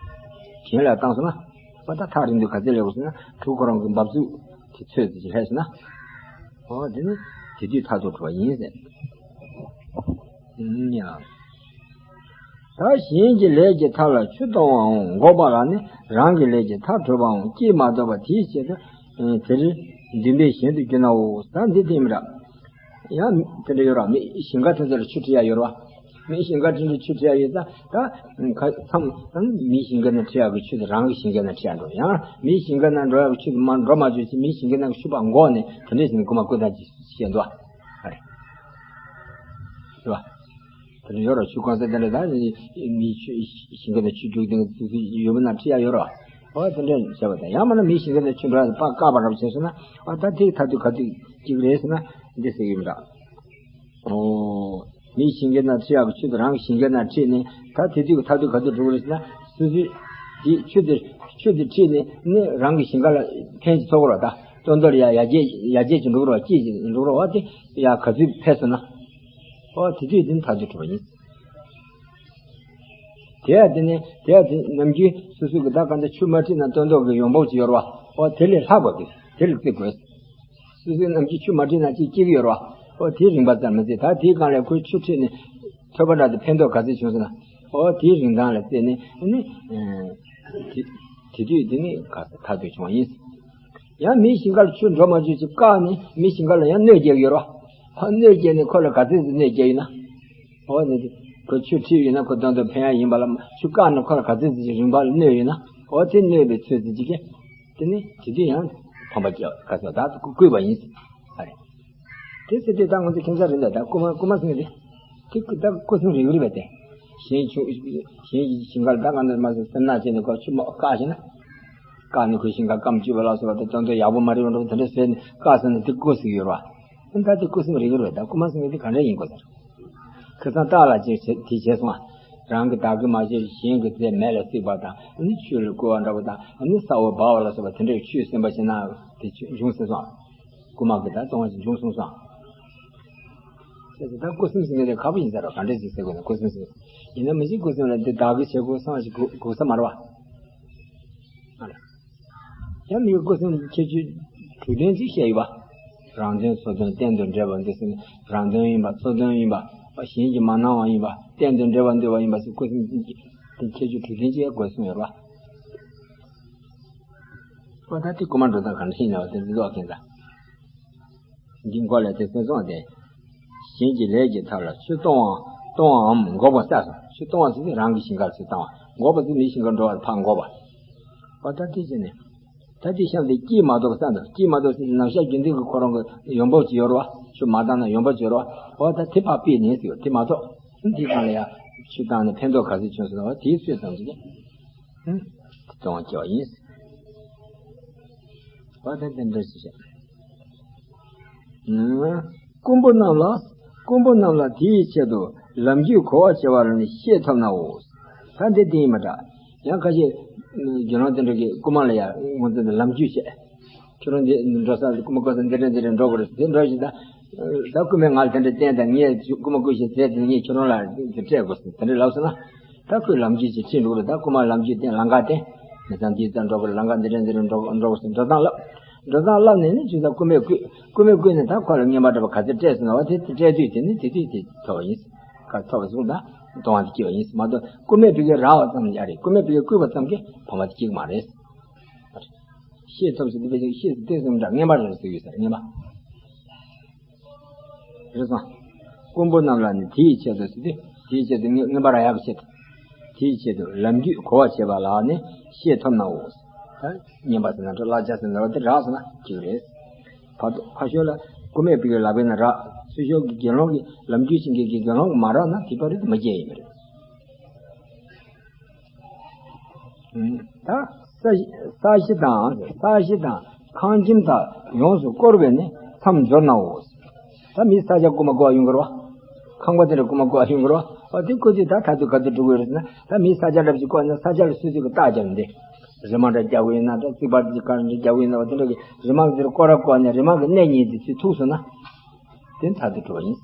གྱེན་ལ་ཡ་བཏང་སོང་ན། ཨོ་ད་ཐག་རིང་དུས་ག་ཚོད་སླེབས་དགོས་ཟེར་ན། གྲུ་ཁོ་རང་གི་འབབ་ཚུགས་དེ་ཚོད་ཙམ་ཅིག་སླེབས་སོང་ན། ཨོ་དེ་ནི་དེ་དུས་མཐར་ཐུག་གྲུབ་པ་ཡིན་ཟེར། ཡིན་ཡང་། ད་གཞན་གྱི་ལས་ཀྱི་མཐའ་ལ་ཆུ་གཏོང་བའང་འགོག་པ་ལ་ནི། རང་གི་ལས་ཀྱི་མཐའ་གྲུབ་པའང་སྐྱེས་མ་ཐུབ་པ་དེའི་ཕྱིར་དུ། དེར་འདུན་པས་གཞན་དུ་གྱུར་ནའོ། ད་འདི་བསྟན་པ་ར། ཡང་དེ་འདྲ་ཡོད་ར། མི་ཞིང་ཁ་དེ་ཚོ་ལ་ཆུ་ཁྲིད་ཡ་ཡོད་ར། མི་ཞིང་ཁ་དེ་འདྲ་ཆུ་ཁྲིད་ཡ་ཡོད་ད། ད་ཁ་མཚམས་མི་ཞིང་ཁ་ནང་ཁྲིད་ཡག་གི་ཆུ་དེ་རང་གི་ཞིང་ཁ་ནང་ཁྲིད་ཡ་འགྲོ། ཡང་མི་ཞིང་ཁ་ནང་འགྲོ་ཡག་གི་ཆུ་དེ་མར་འགྲོ་མ་བཅུག་ཅིག་མི་ཞིང་ཁ་ནང་གི་ཆུ་བར་འགོག་ནས་དེ་འདྲ་བྱས་ནས་རྐུ་མ་རྐུ་ད་ཅིག་བཤད་འདུག་ཨ། རེད། རེད་བ། དེ་འདྲ་ཡོད་ར། ཆུ་གང་ས་དེ་འདྲ་ད་མི་ཆུ་ཞིང་ཁ་ནང་ཆུ་རྒྱུག་དེ་ཚོ་ཡོད་པ་ན་ཁྲིད་ཡ་ཡོད་ར། ཨོ་དེ་འདྲ་བྱས་པ་དང་། ཡང་མིན་ན་མི་ཞིང་ཁ་ནང་ཆུ་འགྲོ་ཡ་དེ་ཕར་བཀག་པ་འདྲ་བྱས་སོང་ན། ཨོ་ད་དེ་མཐར་ཐུག་ག་དུས་སྐྱེ་གི་རེད་ཟེར་ན། འདི་ཟེར་གྱི་མི་འདྲ། ཨོ། མི་ཞིང་ཁ་ནང་ཁྲིད་ཡག་གི་ཆུ་དེ་རང་གི་ཞིང་ཁ་ནང་ཁྲིད་ནས་ད་དེ་དུས་ཀྱི་མཐར་ཐུག་ག་དུས་འགྲོ་གི་རེད་ཟེར་ན། སོ་སོའི་དེ་ཆུ་དེ་ཆུ་དེ་ཁྲིད་ནས་ནི་རང་གི་ཞིང་ཁ་ལ་ཕན་ཅིག་ཐོགས་ཀྱི་རེད་བ། ད་ལྟོ་ལྟོ་ལ་ཡ་ཡར་རྒྱས་ཡར་རྒྱས་ཅིག་འགྲོ་གི་རེད་བ། སྐྱེས་ཅིག་འགྲོ་གི་རེད་བ། དེ་ཡ་ག་ཚོད་ཕན་སོང་ན། ཨོ་དེ་དུས་དེ་ནི་མཐར་ཐུག་གྲུབ་པ་ཡིན། དེ་ཡང་དེ་ནི་དེ་ཡང་དེ་ནམ་རྒྱུན་སོ་སོ་གི་ད་གང་ལྟར་ཆུ་མ་ཁྲིད་ན་སྟོན་ཐོག་གི་ཡོང་འབབ་ཅིག་ཡོད་རེད་བ། ཨོ་དེ་ལས་ལྷག་པ་གི་དེ་ལ་བརྩི་དགོས། སོ་སོའི་ནམ་རྒྱུན་ཆུ་མ་ཁྲིད་ན་ཅིག་སྐྱེ་གི་ཡོད་རེད་བ། ཨོ་དེའི་རིམ་པ་ཙམ་མི་བརྩི། ད་དེའི་སྒང་ལ་ཁོས་ཆུ་ཁྲིད་ནས་ཐོས་པ་འདྲ་དེ་ཕན་ཐོགས་ག་ཚོད་བྱུང་སོང་ན། ཨོ་དེའི་རིན་ཐང་ལ་བརྩིས་ནས་ནི། དེ་དེ་དུས་དེ་ནི་ག་ས་ཐག་ཆོད་བྱུང་བ་ཡིན། ཡང་མིའི་ཞིང་ཁར་ཆུ་འགྲོ་མ་བཅུག་ཅིག་བཀག་ནས་མིའི་ཞིང་ཁ་ལ་ཡང་གནོད་སྐྱེལ་གྱི་ཡོད་རེད་བ། ཨོ་གནོད་སྐྱེལ་ནས་ཁོ་ལ་ག་ཚོད་ཙམ་གནོད་སྐྱེལ་ཡོད་ན། ཨོ་ནི་དེ་ཁོ་ཆུ་ཁྲིད་ཡོད་ན་ཁོ་དོན་དུ་ཕན་ཡག་ཡིན་པ་ལ། ཆུ་བཀག་ནས་ཁོ་ལ་ག་ཚོད་ཙམ་ཞིག་རིན་པ་ལ་གནོད་ཡོད་ན། ཨོ་དེ་གནོད་པའི་ཚོད་ཙམ་ཅིག་གིས། དེ་ནི་དེ་དུས་ཡང་ཕམ་པ་སྐྱེ་བ་ག་ཚོད་ད་བསྐུལ་བ་ཡིན། ཨ་རེད། དེ་ཟེར་དུས་ད་ང་ཚོ་ཁྱིམ་ཚང་རེད་ལ། ད་རྐུ་མ་རྐུ་མ་ཟེར་མཁན་དེ། དེ་ད་རྐུ་སེམས་རིག་རིག་པས་དེ། གཞན་ཆུང་གཞན་གྱི་ཞིང་ཁར་ད་གང་འདྲ་མ་ཟེར་སེམས་ནག་བྱས་ནས་ཁོ་ཆུ་མ་བཀག་བྱས་ན། བཀག་ནས་ཁོའི་ཞིང་ཁ་སྐམ་བཅུག་པ་ལ་སོགས་པ་དང་དོན་དུ་ཡག་པོ་མ་རེད་པ་འགྲོ་དེ་འདྲ་ཟེར་ནས་བཀག་ཟེར་ན་དེ་རྐུ་ཟེར་གྱི་ཡོད་རེད་བ། ད་དེ་རྐུ་སེམས་རིག་རིག་པས་ད་རྐུ་མ་ཟེར་མཁན་དེ་ག་འདྲ་ཡིན་དགོས་ཟེར། ཁ་སང་སྟག་ལགས་ཀྱིས་དེ་བྱས་སོང་ང་། རང་གིས་བདག་གིར་མ་བྱས་གཞན་གྱི་རྫས་མེ་ལ་བསྲེགས་པ་དང་། ཨ་ནི་ཆུ་ལ་བསྐོལ་བ་འདྲ་པོ་དང་། ཨ་ནི་ས་འོག་འབར་བ་ལ་སོགས་པ་དེ་འདྲའི་ཆོས་སེམས་པ་བྱས་ན་དེ་འབྱུང་ཟེར་སོང་། རྐུ་མ་གི་ད་གཏོང་བ་ཞིག་འབྱུང་གསུངས་སོང་། ཟེར་ཏེ་ད་རྐུ་སེམས་ཟེར་མཁན་དེ་ཁག་པོ་ཡིན་ས་རེད། ག་འདྲ་ཞིག་ཟེར་དགོས་ན་རྐུ་སེམས་ཟེར། ཡིན་ན་མི་ཞིག་རྐུ་སེམས་ལ་འདི་བདག་གིར་བྱེད་དགོས་བསམ་ཞིག་དགོས་དགོས་ས་མ་རེད་བ། ཡང་མི་རྐུ་སེམས་ཁྱད་ཆོས་དྲུག་དོན་ཅིག་བཤད་ཡོད་པ། རང་དོན་སོ་དོན་གཏན་དུ་འབྲེལ་བ་འདི་ཟེར་ནས། རང་དོན་ཡིན་པ་སོ་དོན་ཡིན་པ། གཞན་གྱིས་མ་གནང་བ་ཡིན་པ། གཏན་དུ་འབྲེལ་བར་འདོད་པ་ཡིན་པ་ཟེར། རྐུ་སེམས་དེ་ཁྱད་ཆོས་དྲུག་དོན་ཅིག་དགོས་གསུངས་ཡོད་པ། ཨོ་ད་དེ་རྐུ་མ་འགྲོ་སྟངས་ག་འདྲ་ཡིན་ན་བ་དེ་འདི་ལོག་མཁན་ད། འདི་མགོ་ལ་དེ་སེམས་བཟུང་སྟེ། གཞན་གྱི་ལས་ཀྱི་མཐའ་ལ་ཆུ་གཏོང་བ་གཏོང་བའམ་འགོག་པ་བསལ་སོང་། ཆུ་གཏོང་བ་ཟེར་ནི་རང་གི་ཞིང་ཁར་ཆུ་བཏང་བ། འགོག་པ་ཟེར་མིའི་ཞིང་ཁར་འགྲོ་བ་ཕར་འགོག་པ། ཨོ་ད་དེ་བྱས་ནས། ད་དེ་གཤམ་དེ་སྐྱེས་མ་གཏོགས་བསལ་འདུག་སྐྱེས་མ་གཏོགས་ཟེར་དུས་ནམ་ཞག་རྒྱུན་ལྡན་གྱི་ཁོ་རང་གི་ཡོང་འབབ་ཅིག་ཡོད་རེད་བ། ཆུ་མ་བཏང་ན་ཡོང་འབབ་ཅིག་ཡོད་རེད་བ། ཨོ་ད་དེ་ཕར་ཕུད་ནས་ཟེར་བ་དེ་མ་གཏོགས། འདི་སྒང་ལ་ཡང་ཆུ་བཏང་ནས་ཕན་ཐོགས་ག་ཚོད་བྱུང་སོང་ན་བ་དེའི་ཚོད་ཙམ་ཞིག་གིས། ཨ་དེ་གཏོང་བ་སྐྱེ་བ་ཡིན། བ་དེ་དེ་འདྲ་ཞིག་བྱས། ཨ་རྐུན་པོ་རྣམས་ལ། རྐུན་པོ་རྣམས་ལ་དེའི་ཆེད་དུ་ལམ་རྒྱུས་གོ་བར་བྱེད་པ་ལ་ནི་ཤེས་ཐོབ་ནའོ། ད་འདི་དེ་ཡིན་པ་འདྲ། ཡང་ཁ་ཤས་དགེ་སློང་དེ་འདྲ་གིས་རྐུན་མ་ལ་ཡང་ངོ་ཚ་དེ་ལམ་རྒྱུས་བྱས། ཁྱོད་རང་འདི་འགྲོ་ས་རྐུན་མ་རྐུ་ས་འདི་འདྲ་འདི་འདྲ་འགྲོ་དགོས་རེད། དེ་འགྲོ་བཞིན་ད། ད་རྐུན་མས་ང་ལ་དེ་འདྲ་བསྟན་དང་། ངས་རྐུན་མ་རྐུ་བཞིན་བྱས་དེ་ངས་ཁྱོད་རང་ལ་དེ་སྤྲད་དགོས་ཟེར་དེ་འདྲ་ལབ་སོང་ན། ད་ཁོས་ལམ་རྒྱུས་ཅིག་ཁྲིད་འགྲོ་གི་རེད། ད་རྐུན་མ་ལམ་རྒྱུས་བསྟན། ལམ་ཁ་བསྟན། མི་ཚང་འདི་ཙམ་འགྲོ་དགོས་རེད། ལམ་ཁ་འདི་འདྲ་འདི་འདྲ་འགྲོ་འགྲོ་དགོས་ཟེར་འགྲོ་སྟངས་ལབ། འགྲོ་སྟངས་ལབ་ནས་ནི་ཅི་ད་རྐུན་མས་བརྐུས། རྐུན་མས་བརྐུས་ནས་ད་ཁོ་ལ་རྔན་པ་འདྲ་པོ་ག་ཚོད་སྤྲད་སོང་ན་བ་དེ་དེ་སྤྲད་དུས་དེ་ནི་དེ་དུས་དེ་ཐོབ་པ་ཡིན། ག་ཐོབ་པ་སོང་ད་གཏོང་བ་དེ་སྐྱེ་བ་ཡིན་མ་གཏོགས། རྐུན་མས་བརྐུས་རག་པ་ཙམ་ཡ་རེད། རྐུན་མས་བརྐུས་བརྐུས་པ་ཙམ་གྱིས་ཕམ་པ་དེ་སྐྱེ་གི་མ་རེད། ཤེས་ཐོབ་ཟེར་དུས་དཔེ་ཅིག་ཤེས་ཟེར་དུས་སེམས་འདྲ་རྔན་པ་རེད་ཟེར་ཡོད་ས་རེད། རྔན་པ་རེད་སོང་། རྐུན་པོ་རྣམས་ལ་ནི་དེའི་ཆེད་དུ་ཟེར་དུས་དེའི་ཆེད་དུ་རྔན་རྔན་པ་རག་ཡག་གི་ཆེད་དུ། དེའི་ཆེད་དུ་ལམ་རྒྱུས་གོ་བར་བྱེད་པ་ལ་ནི་ཤེས་ཐོབ་ནའོ། ད་རྔན་པ་ཟེར་ན་འདྲ། གླ་ཆ་ཟེར་ན་འདྲ་བ་དེ་རག་སོང་ན་ཅིག་རེད། བར་དུ་ཕར་ཞོག་ལ་རྐུན་མས་བརྐུས་ལབ་པས་ན་རག་ཚུར་ཞོག་གི་དགེ་སློང་གི་ལམ་རྒྱུས་ཤེས་མཁན་གྱི་དགེ་སློང་གིས་མ་རག་ན་དེ་ཕ་རེད་དེ་མ་སྐྱེས་ཡིན་པ་རེད། ད་ས་གཞི་ས་གཞི་དང་ས་གཞི་དང་ཁང་ཁྱིམ་དག་ཡོངས་སུ་བསྐོར་བས་ནི་མཚམས་སྦྱོར་ནའོ། ད་མིའི་ས་ཆ་རྐུན་མ་རྐུ་བ་ཡོང་གི་རེད་བ། ཁང་པ་དེ་འདྲ་རྐུན་མ་རྐུ་བ་ཡོང་གི་རེད་བ། ཨ་དེ་རྐུ་དུས་ད་ད་དུང་ག་ཚོད་འགྲོ་གི་ཡོད་རེད་ཟེར་ན། ད་མིའི་ས་ཆ་འདྲ་ཞིག་བརྐོས་ན་ས་ཆ་ལ་སོ་སོ་གིས་རྟ་བརྒྱབ་ནས་རི་མ་འདྲ་རྒྱག་གི་ཡོད་ན་འདྲ། རྩིག་པ་འདི་ག་འདྲ་རྒྱག་གི་ཡོད་ན་བ་དེ་འདྲ་གི་རི་མ་འདིར་སྐོར་ར་བརྐོས་ནས་རི་མ་གི་གནས་རྙེད་དེ་ཚུར་ཐུག་སོང་ན། དེ་མཐར་ཐུག་འགྲོ་བ་ཡིན།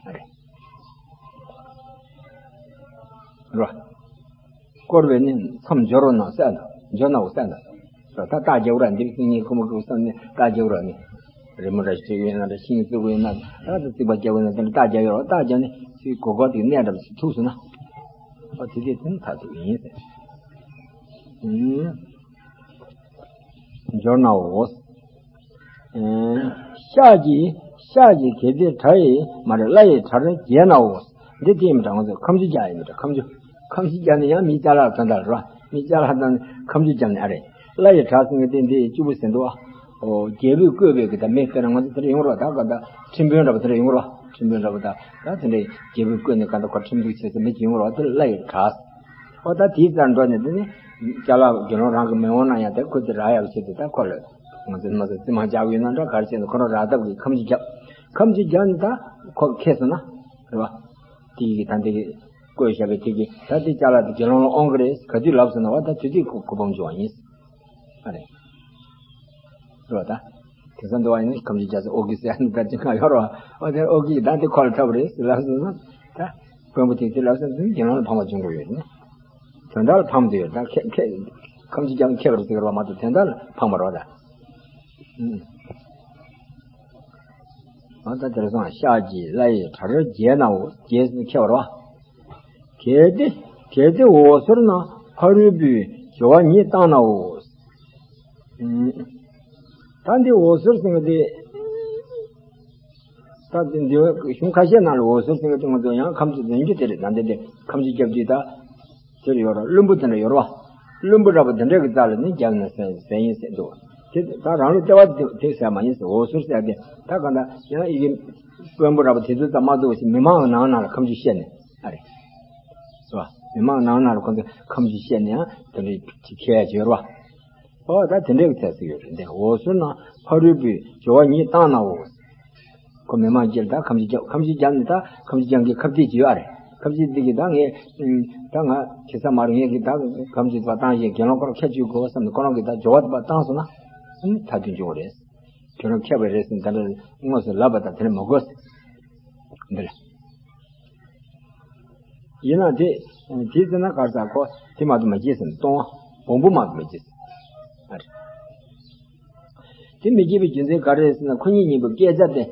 ཨ་རེད། རོ། བསྐོར་བས་ནི་མཚམས་སྦྱོར་རོ་ན་བསལ་ན། སྦྱོར་ནའོ་བསལ་ན། རོ། ད་རྟ་རྒྱག་ར་འདི་སྙིང་ཁོ་མོ་ཁོ་བསམ་ནས་རྟ་རྒྱག་ར་ནི། རི་མོ་འདྲ་ཞིག་བྲིས་ཡོད་ན་འདྲ། ཤིང་བཙུགས་ཡོད་ན་འདྲ། ད་རྩིག་པ་རྒྱག་ཡོད་ན་དེ་འདྲ་རྟ་རྒྱག་ཡོད་ར། རྟ་རྒྱག་ནས་ཚུར་གོ་གོ་དེ་གནས་འདྲ་ཞིག་ཐུག་སོང་ན། ཨ་དེ་དེ་དེ་མཐར་ཐུག་ཡིན་ཟེར། ཨུམ། སྦྱོར་ནའོ། ཨེ། ཤགས་ཀྱི་ཤགས་ཀྱི་གལ་ཏེ་བྲག་ཡི་མ་རེད། བླ་ཡི་བྲག་རེ་རྒྱས་ནའོ། འདི་དེ་ཡིན་པ་འདྲ། ང་ཚོས་ཁ་མཆུ་རྒྱག་ཡིན་པ་འདྲ། ཁ་མཆུ། ཁ་མཆུ་རྒྱག་ནས་ཡང་མི་ཅ་ལག་དོན་དག་རེད་བ། མི་ཅ་ལག་དང་ཁ་མཆུ་རྒྱག་ནས། ཨ་རེད། བླ་ཡི་བྲག་ཟེར་མཁན་དེ་འདི་གཅིག་པུ་ཟེར་འདུག་བ། ཨོ་རྒྱལ་པོས་བརྐོས་པའི་གི་ད་མི་དཔེར་ན་ང་ཚོ་དེ་འདྲ་ཡོང་རོགས། ད་ག་ད་ཁྲིམས་དཔོན་འདྲ་པོ་དེ་འདྲ་ཡོང་རོགས། ཁྲིམས་དཔོན་འདྲ་པོ་ད་ད་དེ་འདྲ་རྒྱལ་པོས་བརྐོས་ནས་ག་ད་ཁོ་ཁྲིམས་གཏུག་བྱེད་ས་མི་གཅིག་ཡོང་རོགས། དེ་བླ་ཡི་བྲག་ཨོ་ད་དེའི་རྩར་འགྲོ་ནས་དེ་ནི་ཅ་ལག་དགེ་སློང་རང་གི་མི་འོང་ན་ཡང་དེ་ཁོ་དེ་རག་ཡག་ཆེད་དུ་ད་ཁོ་ལ་ང་ཚོ་མ་ཚོ་རྩིག་མ་རྒྱག་ཡོད་ན་འདྲ་ག་རེ་བྱས་ན་ཁོ་རང་རག་ཐབས་ཀྱི་ཁ་མཆུ་རྒྱག་ཁ་མཆུ་རྒྱག་ནས་ད་ཁོ་ཁེལ་སོང་ན་རེད་བ། དེ་ཡི་གི་ད་འདི་གི་བརྐོས་བཞག་པའི་དེ་གི་ད་དེ་ཅ་ལག་དེ་དགེ་སློང་ལ་དབང་གི་རེད། ག་དུས་ལབ་སོང་ན་བ་ད་དེ་དུས་ཁོ་ཁོ་ཕམ་བྱུང་བ་ཡིན། ཨ་རེད། རེད་བ། ད་དེང་སང་འདི་བ་ཡིན་ན་ཁ་མཆུ་རྒྱག་ས་ཨོ་གི་ཟེར་ཡ་ནི་ད་ཅི་གང་ཡོད་རེད་བ། ཨོ་དེ་ཨོ་གི་ད་དེ་ཁོ་ལ་འཁྲབ་རེད་ཟེར་ལབ་སོང་ན་ད་དཔོན་པོ་དེ་དེ་ལབ་སོང་ན་དགེ་སློང་ལ་ཕམ་པ་བྱུང་འགྲོ་ཡོད་ནི། དོན་དག་ལ་ཕངས་ཏེ་ཡོད། ད་ཁེ་ཁེ་ཁམས་ཀྱི་རྒྱང་ཁེ་བར་ཟེར་བ་མ་གཏོགས་དོན་དག་ལ་ཕངས་པ་རེད་བ་ད། ཨང་། ད་དེར་སོང་ཤཱཀྱ་ལ་ཡི་གྲྭ་རོགས་བརྒྱད་ནའོ། བརྒྱད་ཟེར་ན་ཁེ་བར་བ། གལ་ཏེ་གལ་ཏེ་འོ་ཟེར་ན་ཕ་རོལ་པོས་སྦྱོར་བ་ཉིད་བཏང་ནའོ། ཨང་། ད་འདི་འོ་ཟེར་ཟེར་མཁན་དེ། ད་འདི་འདི་གཞུང་ཁ་ཤས་ནང་ལ་འོ་ཟེར་ཟེར་མཁན་དེ་ང་ཚོ་ཡང་ཁམས་ཀྱི་རྫུན་རྒྱུ་དེ་རེད། ད་འདི་འདི་ཁམས་ཀྱི་རྒྱབ་དུས་ད་དེར་ཡོད་ར། བླུན་པོ་དེ་འདྲ་ཡོད་ར་བ། བླུན་པོ་ར་བ་དེ་འདྲ་གི་རྩ་ལ་ནི་རྒྱབ་ན་ཟེར་ཟེར་ཡིན་ཟེར་འདུག་དེ་ད་རང་ལུགས་ལྟེ་བ་དེ་དེ་ཟེར་མ་ཡིན་ཟེར། འོ་ཟེར་ཟེར་དེ་ད་ག་འདྲ་ཡང་ཡི་གེ་དཔོན་པོ་ར་བ་དེ་ཚོ་ཙམ་མ་གཏོགས་ཞིག་མི་མང་ནང་ན་ལ་ཁམས་ཀྱི་བཤད་ནས་ཨ་རེད། སོ། མི་མང་ནང་ན་ལ་ཁོང་ཚོ་ཁམས་ཀྱི་བཤད་ནས་ཡང་དེ་འདྲ་ཁྱད་ཡོད་ར་བ། ཨོ་ད་དེ་འདྲའི་ཚད་ཟིག་ཡོད་རེད། འདི་འོ་ཟེར་ན་ཕ་རོལ་པོས་སྦྱོར་བ་ཉིད་བཏང་ནའོ། ཁོ་མི་མང་སྤྱིར་ད་ཁམས་ཀྱི་རྒྱབ་ཁམས་ཀྱི་རྒྱབ་ནས་ད་ཁམས་ཀྱི་རྒྱབ་ཀྱི་ཁ་གཏད་ཅིག་ཡོད་རེད། ཁ་གཏད་འདི་གི་ད་ངས་ད་ང་ཁེ་ས་མ་རེད། ངས་ཀྱི་ད་ཁམས་ཀྱི་པ་བཏང་བཞིན་དགེ་སློང་ཁོ་རང་ཁྱད་ཆོས་དགོས་བསམ་ནས་ཁོ་རང་གི་ད་སྦྱོར་བ་དེ་པ་བཏང་སོང་ན་མཐར་ཐུག་འབྱུང་བ་རེད། ཁྱོད་རང་མཁས་པ་རེད་ཟེར་ནས་ད་ལྟ་དངོས་སུ་ལབ་པ་དང་དེ་ནས་མ་དགོས་འདི་ལ། ཡིན་ན་དེ་དེ་ཟེར་ན་གར་ས་ཁོ་དེ་མ་གཏོགས་མ་བྱེད་ཟེར་ནས་གཏོང་བ་སྦོམ་པོ་མ་གཏོགས་མ་བྱེད་ཟེར། ཨ་རེད། དེ་མི་བྱེད་པའི་རྒྱུ་མཚན་ག་རེ་རེད་ཟེར་ན་ཁོ་གཉིས་གཉིས་པོ་སྐད་ཆ་དེ་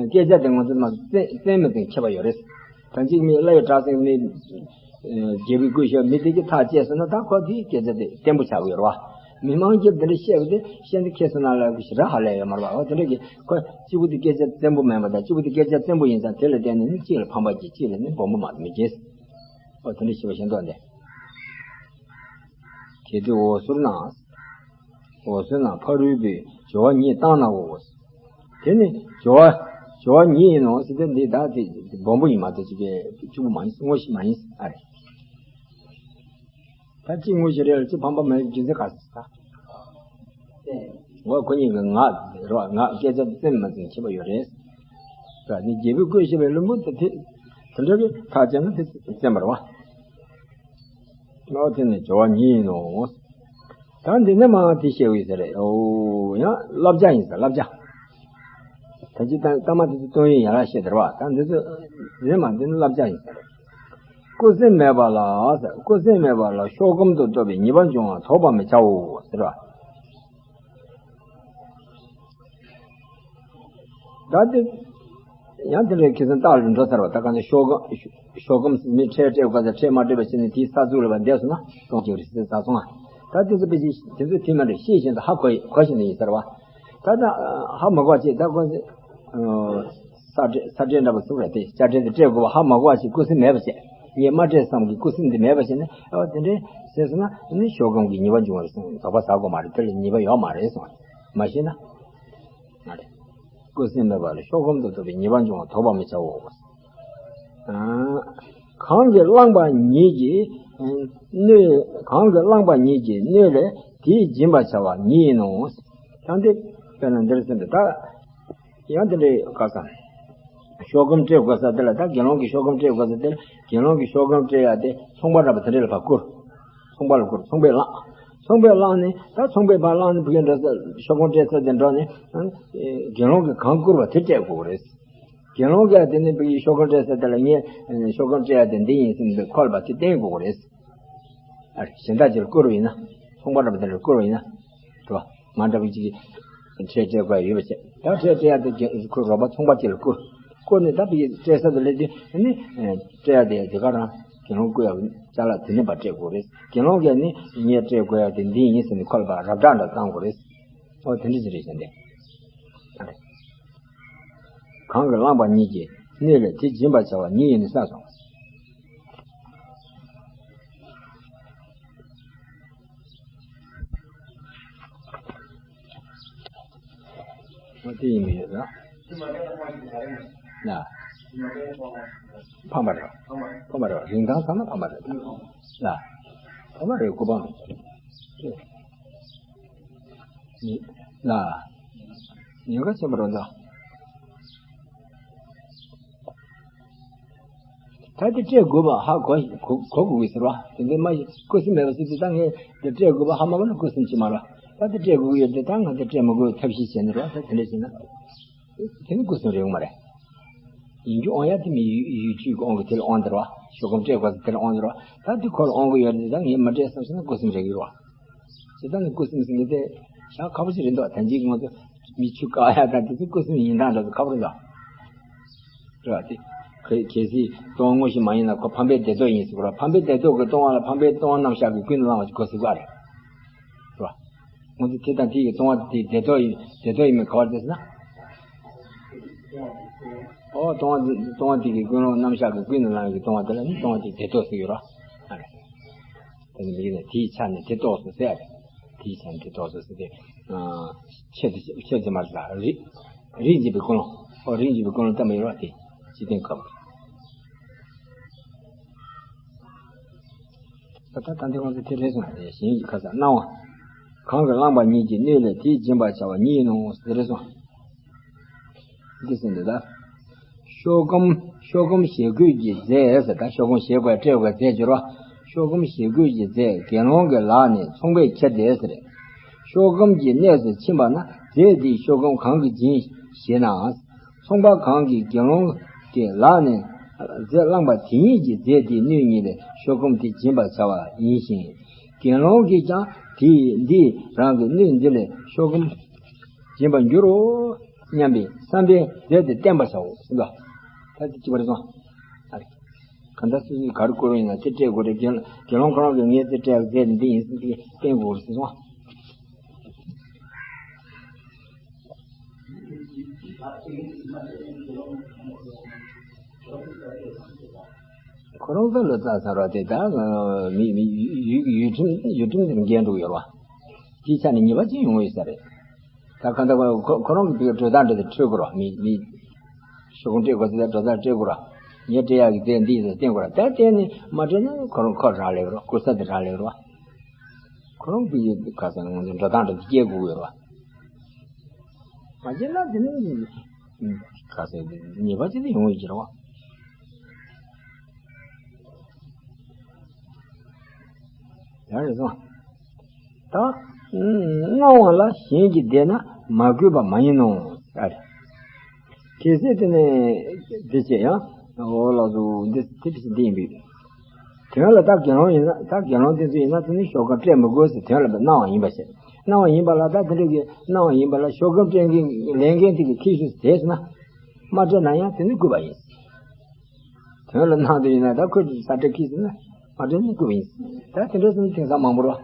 སྐད་ཆ་དེ་ང་ཚོ་མ་བཙན་བཙན་མི་བཙན་ཁྱད་པར་ཡོད་རེད། ད་གཅིག་མི་བླ་ཡི་གྲགས་ཟེར་མི་རྒྱལ་པོའི་སྐུ་ཞབས་མི་དེ་གི་ཐག་བཅད་སོང་ན་ད་ཁོ་དེའི་སྐད་ཆ་དེ་བརྟན་པོ་ཆགས་ཀྱི་ཡོད་རེད་བ། མི་མང་གིས་དེ་འདྲ་བཤད་པ་དེ་བཤད་ན་ཁེ་བཟང་ན་ལ་ཞེ་དྲག་ཧ་ལས་ཡོད་མ་རེད་བ། འོ་དེ་འདྲ་གི་ཁོ་གཅིག་པུ་དེ་སྐད་ཆ་བཙན་པོ་མེད་པ་དང་གཅིག་པུ་དེ་སྐད་ཆ་བཙན་པོ་ཡིན་ཙང་དེ་ལ་བརྟེན་ནས་ནི་གཅིག་ལ་ཕངས་པ་གྱིས་གཅིག་ལ་ནི་སྦོམ་པོ་མ་མི་བྱེད། འོ་དེ་འདྲ་ཞེས་པ་ཤེས་མདོག་འདི། གལ་ཏེ་འོ་ཟེར་ན། འོ་ཟེར་ན་ཕ་རོལ་པོས་སྦྱོར་བ་ཉིད་བཏང་ནའོ། དེ་ནི་སྦྱོར་བ་སྦྱོར་བ་ཉིད་ཡིན་ནོ་ཟེར་ཏེ་འདི་ད་དེ་སྦོམ་པོ་ཡིན་མ་གཏོགས་གཅིག་པའི་གཅིག་པུ་མ་ཡིན་དངོས་གཞི་མ་ཡིན་ཨ་རེད། ད་གཅིག་དངོས་གཞི་རེད་ལ་གཅིག་ཕངས་པ་མེད་རྒྱུ་མཚན་ག་རེ་ཟེར། འོ་ཁོ་གཉིས་ཀྱི་ངག་རོ་ངག་སྐད་ཆ་བཙན་མ་བཙན་ཁྱད་པར་ཡོད་རེད། ད་ནི་རྒྱལ་པོའི་སྐུ་ཞེས་པའི་བླུན་པོ་དེ་དེ་དེ་འདྲ་གི་ཐག་བཅད་ན་དེ་བཙན་པ་རེད་བ། ཨོ་དེ་ནི་སྦྱོར་བ་ཉིད་ཡིན་ནོ། ད་འདི་ནས་མར་དེ་བཤད་འོས་ཟེར་རེད། ཨོ་ཡང་བསླབ་བྱ་ཡིན་ཟེར་བསླབ་བྱ། ད་ཅི་ད་ལྟ་མ་དེ་ཚོ་སྟོན་ཡིན་ཡ་ལ་བཤད་དེ་རེད་བ། ད་འདི་ཚོ་འདི་ནས་མར་འདི་ནི་བསླབ་བྱ་ཡིན་ཟེར་རེད། སྐུ་སེམས་མེད་པ་ལ་ཟེར། སྐུ་སེམས་མེད་པ་ལ་ཤོག་སྒམ་དུ་གཏོགས་པའི་ཉེས་པ་འབྱུང་བ་དོགས་པར་མི་བྱའོ་ཟེར་བ། ད་དེ་ཡང་དེ་འདྲའི་ཁེ་བཟང་རྟགས་ལ་འགྲོ་ཚར་བ། ད་གང་ལྟར་ཤོག་སྒམ་ཤོག་སྒམ་མི་ཁྲལ་སྤྲད་དགོས་ས་ཁྲལ་མ་སྤྲད་པ་བྱས་ནས་དེའི་ས་ཚུགས་ལ་བ་བསྡད་སོང་ན་གཏོང་གི་རེད་ཟེར་ས་སོང་ང་། ད་དེ་ཚོ་དཔེ་ཅིག་དེ་ཚོ་དེ་མ་འདྲ་ཤེས་བཞིན་དུ་ཧ་གོ་ཡི་གོ་བཞིན་དུ་ཡིན་ཟེར་བ། ད་ད་ཧ་མ་གོ་བ་ཅིག་ད་ཁོ་ཚོས་ས་ཁྲལ་ས་ཁྲལ་འདྲ་པོ་ཚུགས་རེད་དེ་དཔྱ་ཁྲལ་དེ་སྤྲད་དགོས་པ་ཧ་མ་གོ་བ་ཞིག་སྐུ་སེམས་མེད་པ་བྱས། ངས་མ་སྤྲད་བསམ་གི་སྐུ་སེམས་དེ་མེད་པ་བྱས་ནས་ཨ་དེ་འདྲའི་ཟེར་སོང་ན་ནི་ཤོག་སྒམ་གྱི་ཉེས་པ་འབྱུང་བ་རེད་གསུངས། དོགས་པ་ཟ་དགོས་མ་རེད། དེ་ལ་ཉེས་པ་ཡོད་མ་རེད་གསུངས། མ་ཤེས་ན། མ་རེད། སྐུ་སེམས་མེད་པ་ལ་ཤོག་སྒམ་དུ་གཏོགས་པའི་ཉེས་པ་འབྱུང་བ་དོགས་པར་མི་བྱའོ། གང་གིས་བླངས་པ་ཉིད་ཀྱིས་གནོད། གང་གིས་བླངས་པ་ཉིད་ཀྱིས་གནོད་ལས་དེས་སྦྱིན་པར་བྱ་བ་ཉིད་ཡིན་ནོ། ད་འདི་དཔེར་ན་འདིར་ཟིན་པའི་ད། ཡང་དེ་འདྲའི་དཀའ་ས། ཤོག་སྒམ་སྤྲད་དགོས་ས་དེ་ལ་ད་དགེ་སློང་གི་ཤོག་སྒམ་སྤྲད་དགོས་ས་དེ་ལ་དགེ་སློང་གི་ཤོག་སྒམ་སྤྲད་ཡ་དེ་ཚོང་པ་འདྲ་པོ་དེ་འདྲ་ལ་ཕར་བསྐུར། ཚོང་པ་ལ་བསྐུར། ཚོང་པས་བླངས། ཚོང་པས་བླངས་ནས་ད་ཚོང་པས་ཕར་བླངས་ནས་ཕ་གིར་འགྲོ་ས་ཤོག་སྒམ་སྤྲད་ས་དེ་འགྲོ་ནས་དགེ་སློང་གིས་གང་བསྐུར་བ་དེ་སྤྲད་དགོས་རེད། དགེ་སློང་གིས་དེ་ནས་ཕ་གིར་ཤོག་སྒམ་སྤྲད་ས་དེ་ལ་ངས་ཤོག་སྒམ་སྤྲད་ཡ་དེ་འདི་ཡིན་ཟེར་ནས་ཁོ་ལ་ཕར་དེ་བསྟན་དགོས་རེད། ཨ་རེ་གཞན་དག་ཅིག་ལ་བསྐུར་བ་ཡིན་ན། ཚོང་པ་འདྲ་པོ་དེ་འདྲ་བསྐུར་བ་ཡིན་ན། དྲི་བ། ང་འདྲ་པོ་ཅིག་གིས་ཁྲལ་སྤྲད་དགོས་ཡོད་པ་བྱས། ད་ཁྲལ་སྤྲད་ཡ་དེ་རྒན་ཁོའི་རོགས་པ་ཚོང་པ་ཅིག་ལ་བསྐུར། བསྐུར་ནས་ད་བི་སྤྲད་ས་དེ་ལས་དེ་ནི་སྤྲད་ཡ་དེ་དེ་ག་རང་དགེ་སློང་བསྐུར་ཡ་ཅ་ལག་དེ་ནི་ཕར་སྤྲད་དགོས་རེད། དགེ་སློང་གིས་ནི་ངས་སྤྲད་དགོས་ཡ་དེ་འདི་ཡིན་ཟེར་ནས་ཁོ་ལ་ཕར་ར་སྤྲོད་འདྲ་བཏང་དགོས་རེད། ཨོ་དེ་འདྲ་ཅིག་རེད་ཤག་འདི། གང་གིས་བླངས་པ་ཉིད་ཀྱིས་གནོད་ལས་དེ་སྦྱིན་པར་བྱ་བ་ཉིད་ཡིན་ནོ་གསུངས། ཨོ་དེ་ཡིན་མི་ཡོད་ལ། ལ། ཕངས་པ་རེད། ཕངས་པ་རེད། རིན་ཐང་ཚང་ན་ཕངས་པ་རེད། ལ། ཕངས་པ་རེད། ཀུན་སྤངས་རེད། ལ། ཉེན་ཁ་ཆེན་པོ་རེད་འདུག་ད་དེ་སྤྲད་དགོས་པ་ཧ་གོ་གོ་གོ་དགོས་ཟེར་བ། དེ་འདྲ་མ་ཡིན་སྐུ་སེམས་མེད་པ་ཟེར་དུས་ད་ངས་དེ་སྤྲད་དགོས་པ་ཧ་མ་གོ་ན་སྐུ་སེམས་ཅི་མ་རེད། ད་དེ་སྤྲད་དགོས་ཀྱི་ཡོད་དེ་ད་ང་དེ་སྤྲད་མི་དགོས་ཐབས་ཤེས་བྱས་ནས་རེད་བ། ད་དེ་འདྲ་བྱས་ན་དེ་ནི་སྐུ་སེམས་རེད་འོང་མ་རེད། ཡིན་རྒྱུ་དབང་ཡ་དེ་མི་ཡུལ་ཡུལ་ཆུའི་དབང་གི་དེ་ལ་དབང་དེ་རེད་བ། ཤོག་སྒམ་སྤྲད་དགོས་ཟེར་དེར་དབང་ཟེར་བ། ད་དེ་ཁོ་ལ་དབང་གི་ཡོད་རེད། ད་ངས་མ་སྤྲད་བསམ་སོང་ན་སྐུ་སེམས་རེག་གི་རེད་བ། བྱས་ཙང་ནི་སྐུ་སེམས་ཟེར་མཁན་དེ་ཞག་ཁ་པོ་ཞིག་རེད་འདུག་ད་ཅིག་ང་ཚོ་མི་ཆུ་བཀག་ཡ་ད་དེ་ཚོ་སྐུ་སེམས་ཡིན་སྟངས་འདྲ་ཚོ་ཁ་པོ་རེད་འདུག་རེད་བ། དེ་གལ་གལ་སྲིད་ལྟུང་བ་དངོས་གཞི་མ་ཡིན་ན་ཁོ་ཕམ་པའི་བདེ་ཏོག་ཡིན་ཟེར་གི་རེད་བ། ཕམ་པའི་བདེ་ཏོག་གི་ལྟུང་བ་ལ་ཕམ་པའི་ལྟུང་བ་རྣམ་གཞག་གི་ཀུན་ནས་བསླང་བ་ཞིག་དགོས་ཟེར་གི་རེད། རེད་བ། ང་ཚོ་དེ་དང་དེ་ཡི་ལྟུང་བ་དེ་བདེ་ཏོག་ཡིན་བདེ་ཏོག་ཡིན་མིན་ག་བར་བརྩི་ཟེར་ན། ཨོ་ལྟུང་བ་ལྟུང་བ་དེ་གི་ཀུན་སློང་རྣམ་གཞག་གི་ཀུན་ནས་བསླང་བའི་ལྟུང་བ་དེ་ལ་ནི་ལྟུང་བ་དེ་བདེ་ཏོག་ཟེར་གི་རེད་བ། ཨ་རེད། དེ་ནི་མི་ཡིན་ན་དེའི་ཆ་ནས་དེ་རྟོགས་སོ་ཟེར་ཡ་རེད། དེའི་ཆ་ནས་དེ་རྟོགས་སོ་ཟེར་ཏེ། ཨ། ཆེད་དུ་ཆེད་དུ་མ་རེད་ལ་རིགས་རིགས་འབྱེད་པའི་ཀུན་སློང་། ཨོ་རིགས་འབྱེད་པའི་ཀུན་སློང་བསྟན་པ་ཡོད་རེད་བ། དེ་སྤྱི་དོན་སྐབས། ད་ལྟ་ད་འདི་ཁོང་ཚོ་དེ་རེད་སོང་། དེ་གཞན་གྱི་ཁ་ས་སྣང་བ། གང་གིས་བླངས་པ་ཉིད་ཀྱི་སྣོད་ལས་དེས་སྦྱིན་པར་བྱ་བ་ཉིད་ཡིན་ནོ་ཟེར་རེད་སོང་། འདི་ཟེར་འདི་ལྟར། ཤོག་སྒམ་ཤོག་སྒམ་ཞེ་དགུས་ཀྱི་རྫས་ཟེར། ད་ཤོག་སྒམ་ཞེ་དགུ་སྤྲད་དགོས་རྫས་སྦྱོར་བ། ཤོག་སྒམ་ཞེ་དགུས་ཀྱི་རྫས་དགེ་སློང་གི་ལག་ནས་ཚོང་པས་ཁྱེར་ཏེ་ཟེར། ཤོག་སྒམ་གྱི་གནས་སུ་ཕྱིན་པ་ན་རྫས་འདིས་ཤོག་སྒམ་གང་གིས་སྦྱིན་ཞེ་ན། ཚོང་པ་གང་གིས་དགེ་སློང་གི་ལག་ནས་རྫས་བླངས་པ་དེ་ཉིད་ཀྱིས་རྫས་དེའི་སྣོད་ཉིད་ལས་ཤོག་སྒམ་དེ་སྦྱིན་པར་བྱ་བ་ཡིན་ཞིང་། དགེ་སློང་གིས་ཀྱང་དེ་འདིས་རང་གི་སྣོད་འདི་ལས་ཤོག་སྒམ་སྦྱིན་པར་འགྱུར་རོ་སྙམ་པའི་བསམ་པས་རྫས་དེ་བསྟེན་པར་བྱའོ་ཟེར་ལ། ད་དེ་གཅིག་པ་རེད་སོང་། ཨ་རེ། གང་ལྟར་སོ་སོས་ག་རེ་བསྐུར་བ་ཡིན་ན་དེ་སྤྲད་དགོས་རེད། དགེ་དགེ་སློང་ཁོ་རང་གིས་ངས་དེ་སྤྲད་རྫས་འདི་ཡིན་ཟེར་དེ་བསྟན་དགོས་རེད་ཟེར་སོང་། ཁོ་རང་ཚོ་ལོ་ཙཱ་ཟེར་བ་དེ་ད་མི་མི་ཡུལ་ཡུལ་ཁྲིམས་ཡུལ་ཁྲིམས་དེ་འགལ་འགྲོ་གི་ཡོད་རེད་བ། དེའི་ཆ་ནས་ཉེས་པ་ཅི་ཡོང་གི་ཡོད་ས་རེད། ད་གང་ལྟར་ཁོ་ཁོ་རང་གི་དེ་གྲོས་ཐག་འདྲ་དེ་འཕྲོད་དགོས་ར། མི་མི་ཤོག་སྒམ་སྤྲད་དགོས་ཟེར་ད་གྲོས་ཐག་སྤྲད་དགོས་ར། ངས་སྤྲད་ཡག་གི་རྫས་འདི་ཡིན་ཟེར་བསྟན་དགོས་ར། ད་བསྟན་ནས་མ་སྤྲད་ན་ཁོ་རང་ཁོ་རག་ལས་ར། ཀུར་ས་དེ་རག་ལས་ར། ཁོ་རང་གི་ཡོད་ག་ས་ང་ཚོ་འགྲོ་སྟངས་འདྲ་དེ་སྐྱེལ་དགོས་ཡོད་ར། མ་བྱས་ན་དེ་ནི་ག་ས་ཉེས་པ་ཅི་ནས་ཡོང་ཡོད་ཀྱི་ར་བ། ཡང་རེད་སོང་། ད། སྣང་བ་ལ་གཞན་གྱིས་བདེ་ན་མ་གུས་པ་མ་ཡིན་ནོ། ཨ་རེ། གལ་སྲིད་དེ་ནས་འདི་བྱས་ཡང་འོ་ལགས་སོ། འདི་དེ་འདི་འདི་ཡིན་པས། དོན་ལ་ད་དགེ་སློང་ཡིན་ན་ད་དགེ་སློང་དེ་ཚོ་ཡིན་ན་དེ་ནི་ཤོག་སྒམ་སྤྲད་མི་དགོས་ཟེར་དོན་ལ་སྣང་བ་ཡིན་པ་བྱས། སྣང་བ་ཡིན་པ་ལ་ད་དེ་འདྲ་གི་སྣང་བ་ཡིན་པ་ལ་ཤོག་སྒམ་སྤྲད་མཁན་ལེན་མཁན་དེ་གི་ཁྱི་ཤུགས་དེ་ཟེར་ན། མ་སྤྲད་ན་ཡང་དེ་ནི་གུས་པ་ཡིན། དོན་ལ་སྣང་དུ་ཡིན་ན་ད་ཁོས་ས་སྤྲད་ཁྱི་ཟེར་ན་མ་སྤྲད་ནི་གུས་པ་ཡིན། ད་དེ་འདྲ་ཟེར་ན་དེང་སང་མང་པོ་རོ།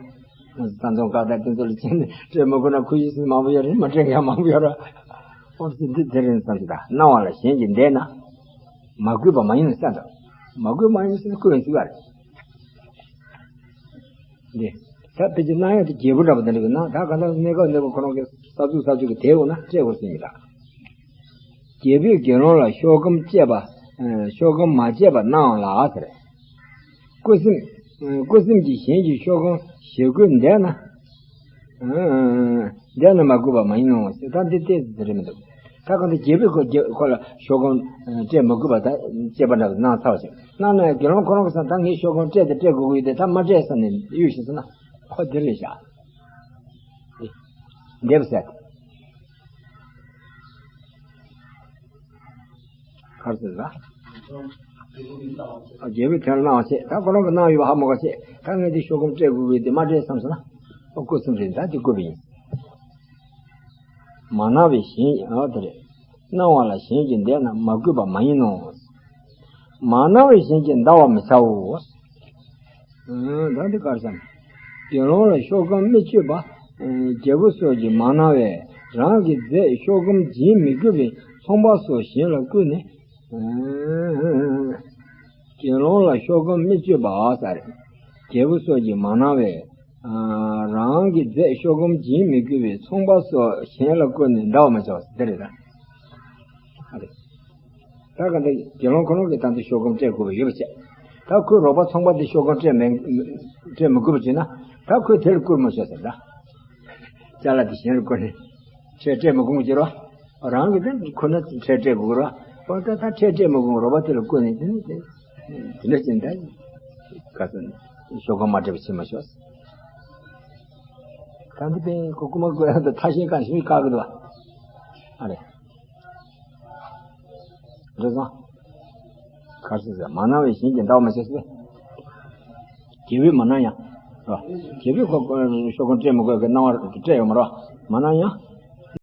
ས་མཚམས་ཁག་དང་དེ་ཚོ་ལ་ཕྱིན་ནས་སྤྲད་མི་དགོས་ན་ཁུ་ཡིས་མང་པོ་ཡོད་རེད། མ་སྤྲད་མཁན་མང་པོ་ཡོད་རེད། ཨོ་ཙི་འདི་དེ་རིང་བསམ་གྱི་ད་སྣང་བ་ལ་གཞན་གྱིས་བདེ་ན། མ་གུས་པ་མ་ཡིན་ན་བསམ་ད། མ་གུས་མ་ཡིན་ཟེར་ན་གུས་པ་ཡིན་ཟེར་བ་རེད། འདི། ད་ཕལ་ཆེར་སྣང་ཡག་དེ་རྒྱལ་པོ་འདྲ་པོ་དེ་འདྲ་གི་སྣང་ད་ག་ད་གནས་སྐབས་གནས་པོ་ཁོ་རང་གི་ས་ཚུགས་ས་ཚུགས་ཀྱི་དེའི་འོག་ན་སྤྲད་དགོས་ཟེར་གྱི་ད། རྒྱལ་པོས་དགེ་སློང་ལ་ཤོག་སྒམ་བཅད་པ། ཨ། ཤོག་སྒམ་མ་བཅད་པར་སྣང་བ་ལ་ཟེར། སྐུ་སེམས། ཨ། སྐུ་སེམས་ཀྱིས་གཞན་གྱི་ཤོག་སྒམ་ཞེ་དགུས་འདེད་ན། ཨ། འདེད་ན་མ་གུས་པ་མ་ཡིན་ནོ་ཟེར། ད་འདི་ཏོག་ཙམ་རེད་མི་འདུག་ད་གང་ལྟར་རྒྱལ་པོས་ཁོ་རྒྱལ་ཁོ་ལ་ཤོག་སྒམ་སྤྲད་མི་དགོས་པ་ད་བཅད་པ་འདྲ་བོ་གནང་ཚར་བ་ཞིག་གནང་ན་ཡང་དགེ་སློང་ཁོ་རང་གིས་བསམ་ད་ངས་ཤོག་སྒམ་སྤྲད་དེ་སྤྲད་དགོས་ཀྱི་ཡོད་དེ་ད་མ་སྤྲད་བསམ་ནས་གཡུག་ཞིག་སོང་ན་ཁོ་འདི་རེད་བཞག་འདེབས་ཟེར། གར་ཟེར་ལ། རྒྱལ་པོའི་དོན་ལ་གནང་བ་བྱས། ད་ཁོ་རང་གིས་གནང་ཡོད་པ་ཧ་མ་གོ་བྱས། ད་ངས་འདི་ཤོག་སྒམ་སྤྲད་དགོས་ཀྱི་ཡོད་དེ་མ་སྤྲད་བསམ་སོང་ན། ཨོ་སྐུ་སེམས་རེད། ད་འདི་དགོས་པ་ཡིན། མ་སྣང་བས་གཞན། ཨ་དེ་རེད། སྣང་བ་ལ་གཞན་གྱིས་འདེད་ན་མ་གུས་པ་མ་ཡིན་ནོ། མ་སྣང་བས་གཞན་གྱིས་འདའ་བར་མི་བྱའོ། ཨ་ད་འདི་གར་བྱམས། དགེ་སློང་ལ་ཤོག་སྒམ་མི་སྤྱོད་པ། ཨ་རྒྱལ་པོ་སོགས་ཀྱིས་མ་སྣང་བས་རང་གི་རྫས་ཤོག་སྒམ་སྦྱིན་མི་དགོས་པའི་ཚོང་པ་སོགས་གཞན་ལ་བསྐུར་ནས། ཨ་དགེ་སློང་ལ་ཤོག་སྒམ་མི་སྤྱོད་པ་ཟེར། རྒྱལ་པོ་སོགས་ཀྱིས་མ་སྣང་བས། ཨ་རང་གི་རྫས་ཤོག་སྒམ་སྦྱིན་མི་དགོས་པའི་ཚོང་པ་སོགས་གཞན་ལ་བསྐུར་ནས་འདའ་བར་མི་བྱའོ་ཟེར་དེ་རེད་ད། ཨ་རེད། ད་ག་འདི་དགེ་སློང་ཁོ་རང་གིས་ད་འདི་ཤོག་སྒམ་སྤྲད་དགོས་པ་ཡོད་པ་བྱས། ད་ཁོས་རོགས་པ་ཚོང་པ་འདི་ཤོག་སྒམ་སྤྲད་མི་སྤྲད་མི་དགོས་པ་བྱས་ན། ད་ཁོས་དེ་ལ་བསྐུར་མ་ཤོག་ཟེར་ད། ཅ་ལག་འདི་གཞན་ལ་བསྐུར་ནས་ཁྲལ་སྤྲད་མི་དགོས་ཀྱི་རོ། རང་གི་དེ་ཁོ་ན་ཁྲལ་སྤྲད་དགོས་ཀྱི་རོ། འོ་ད་ད་ཁྲལ་སྤྲད་མི་དགོས། རོགས་པ་དེ་ལ་བསྐུར་ནས་དེ་ནི་དེ་དེ་འདྲ་བྱས་ད། ག་ཚོད་ཤོག་སྒམ་མ་སྤྲད་པ་བྱེད་མ་ཤོག་ད་འདི་པས་ཁོ་རྐུ་མ་རྐུ་ཡག་ད་ཐ་ཤལ་གང་ཞིག་བཀག་གི་འདུག་བ། ཨ་རེད། རེད་སོང་། ཁར་སི་ཟེར་མ་སྣང་བའི་ཞིང་གི་འདྲ་བ་མ་ཟེར་སི། སྐྱེས་བུས་མ་སྣང་ཡང་། རོ། སྐྱེས་བུས་ཁོ་ཤོག་གུ་སྤྲད་མི་དགོས་ཀྱི་སྣང་བ་སྤྲད་ཡོད་མ་རོ། མ་སྣང་ཡང་།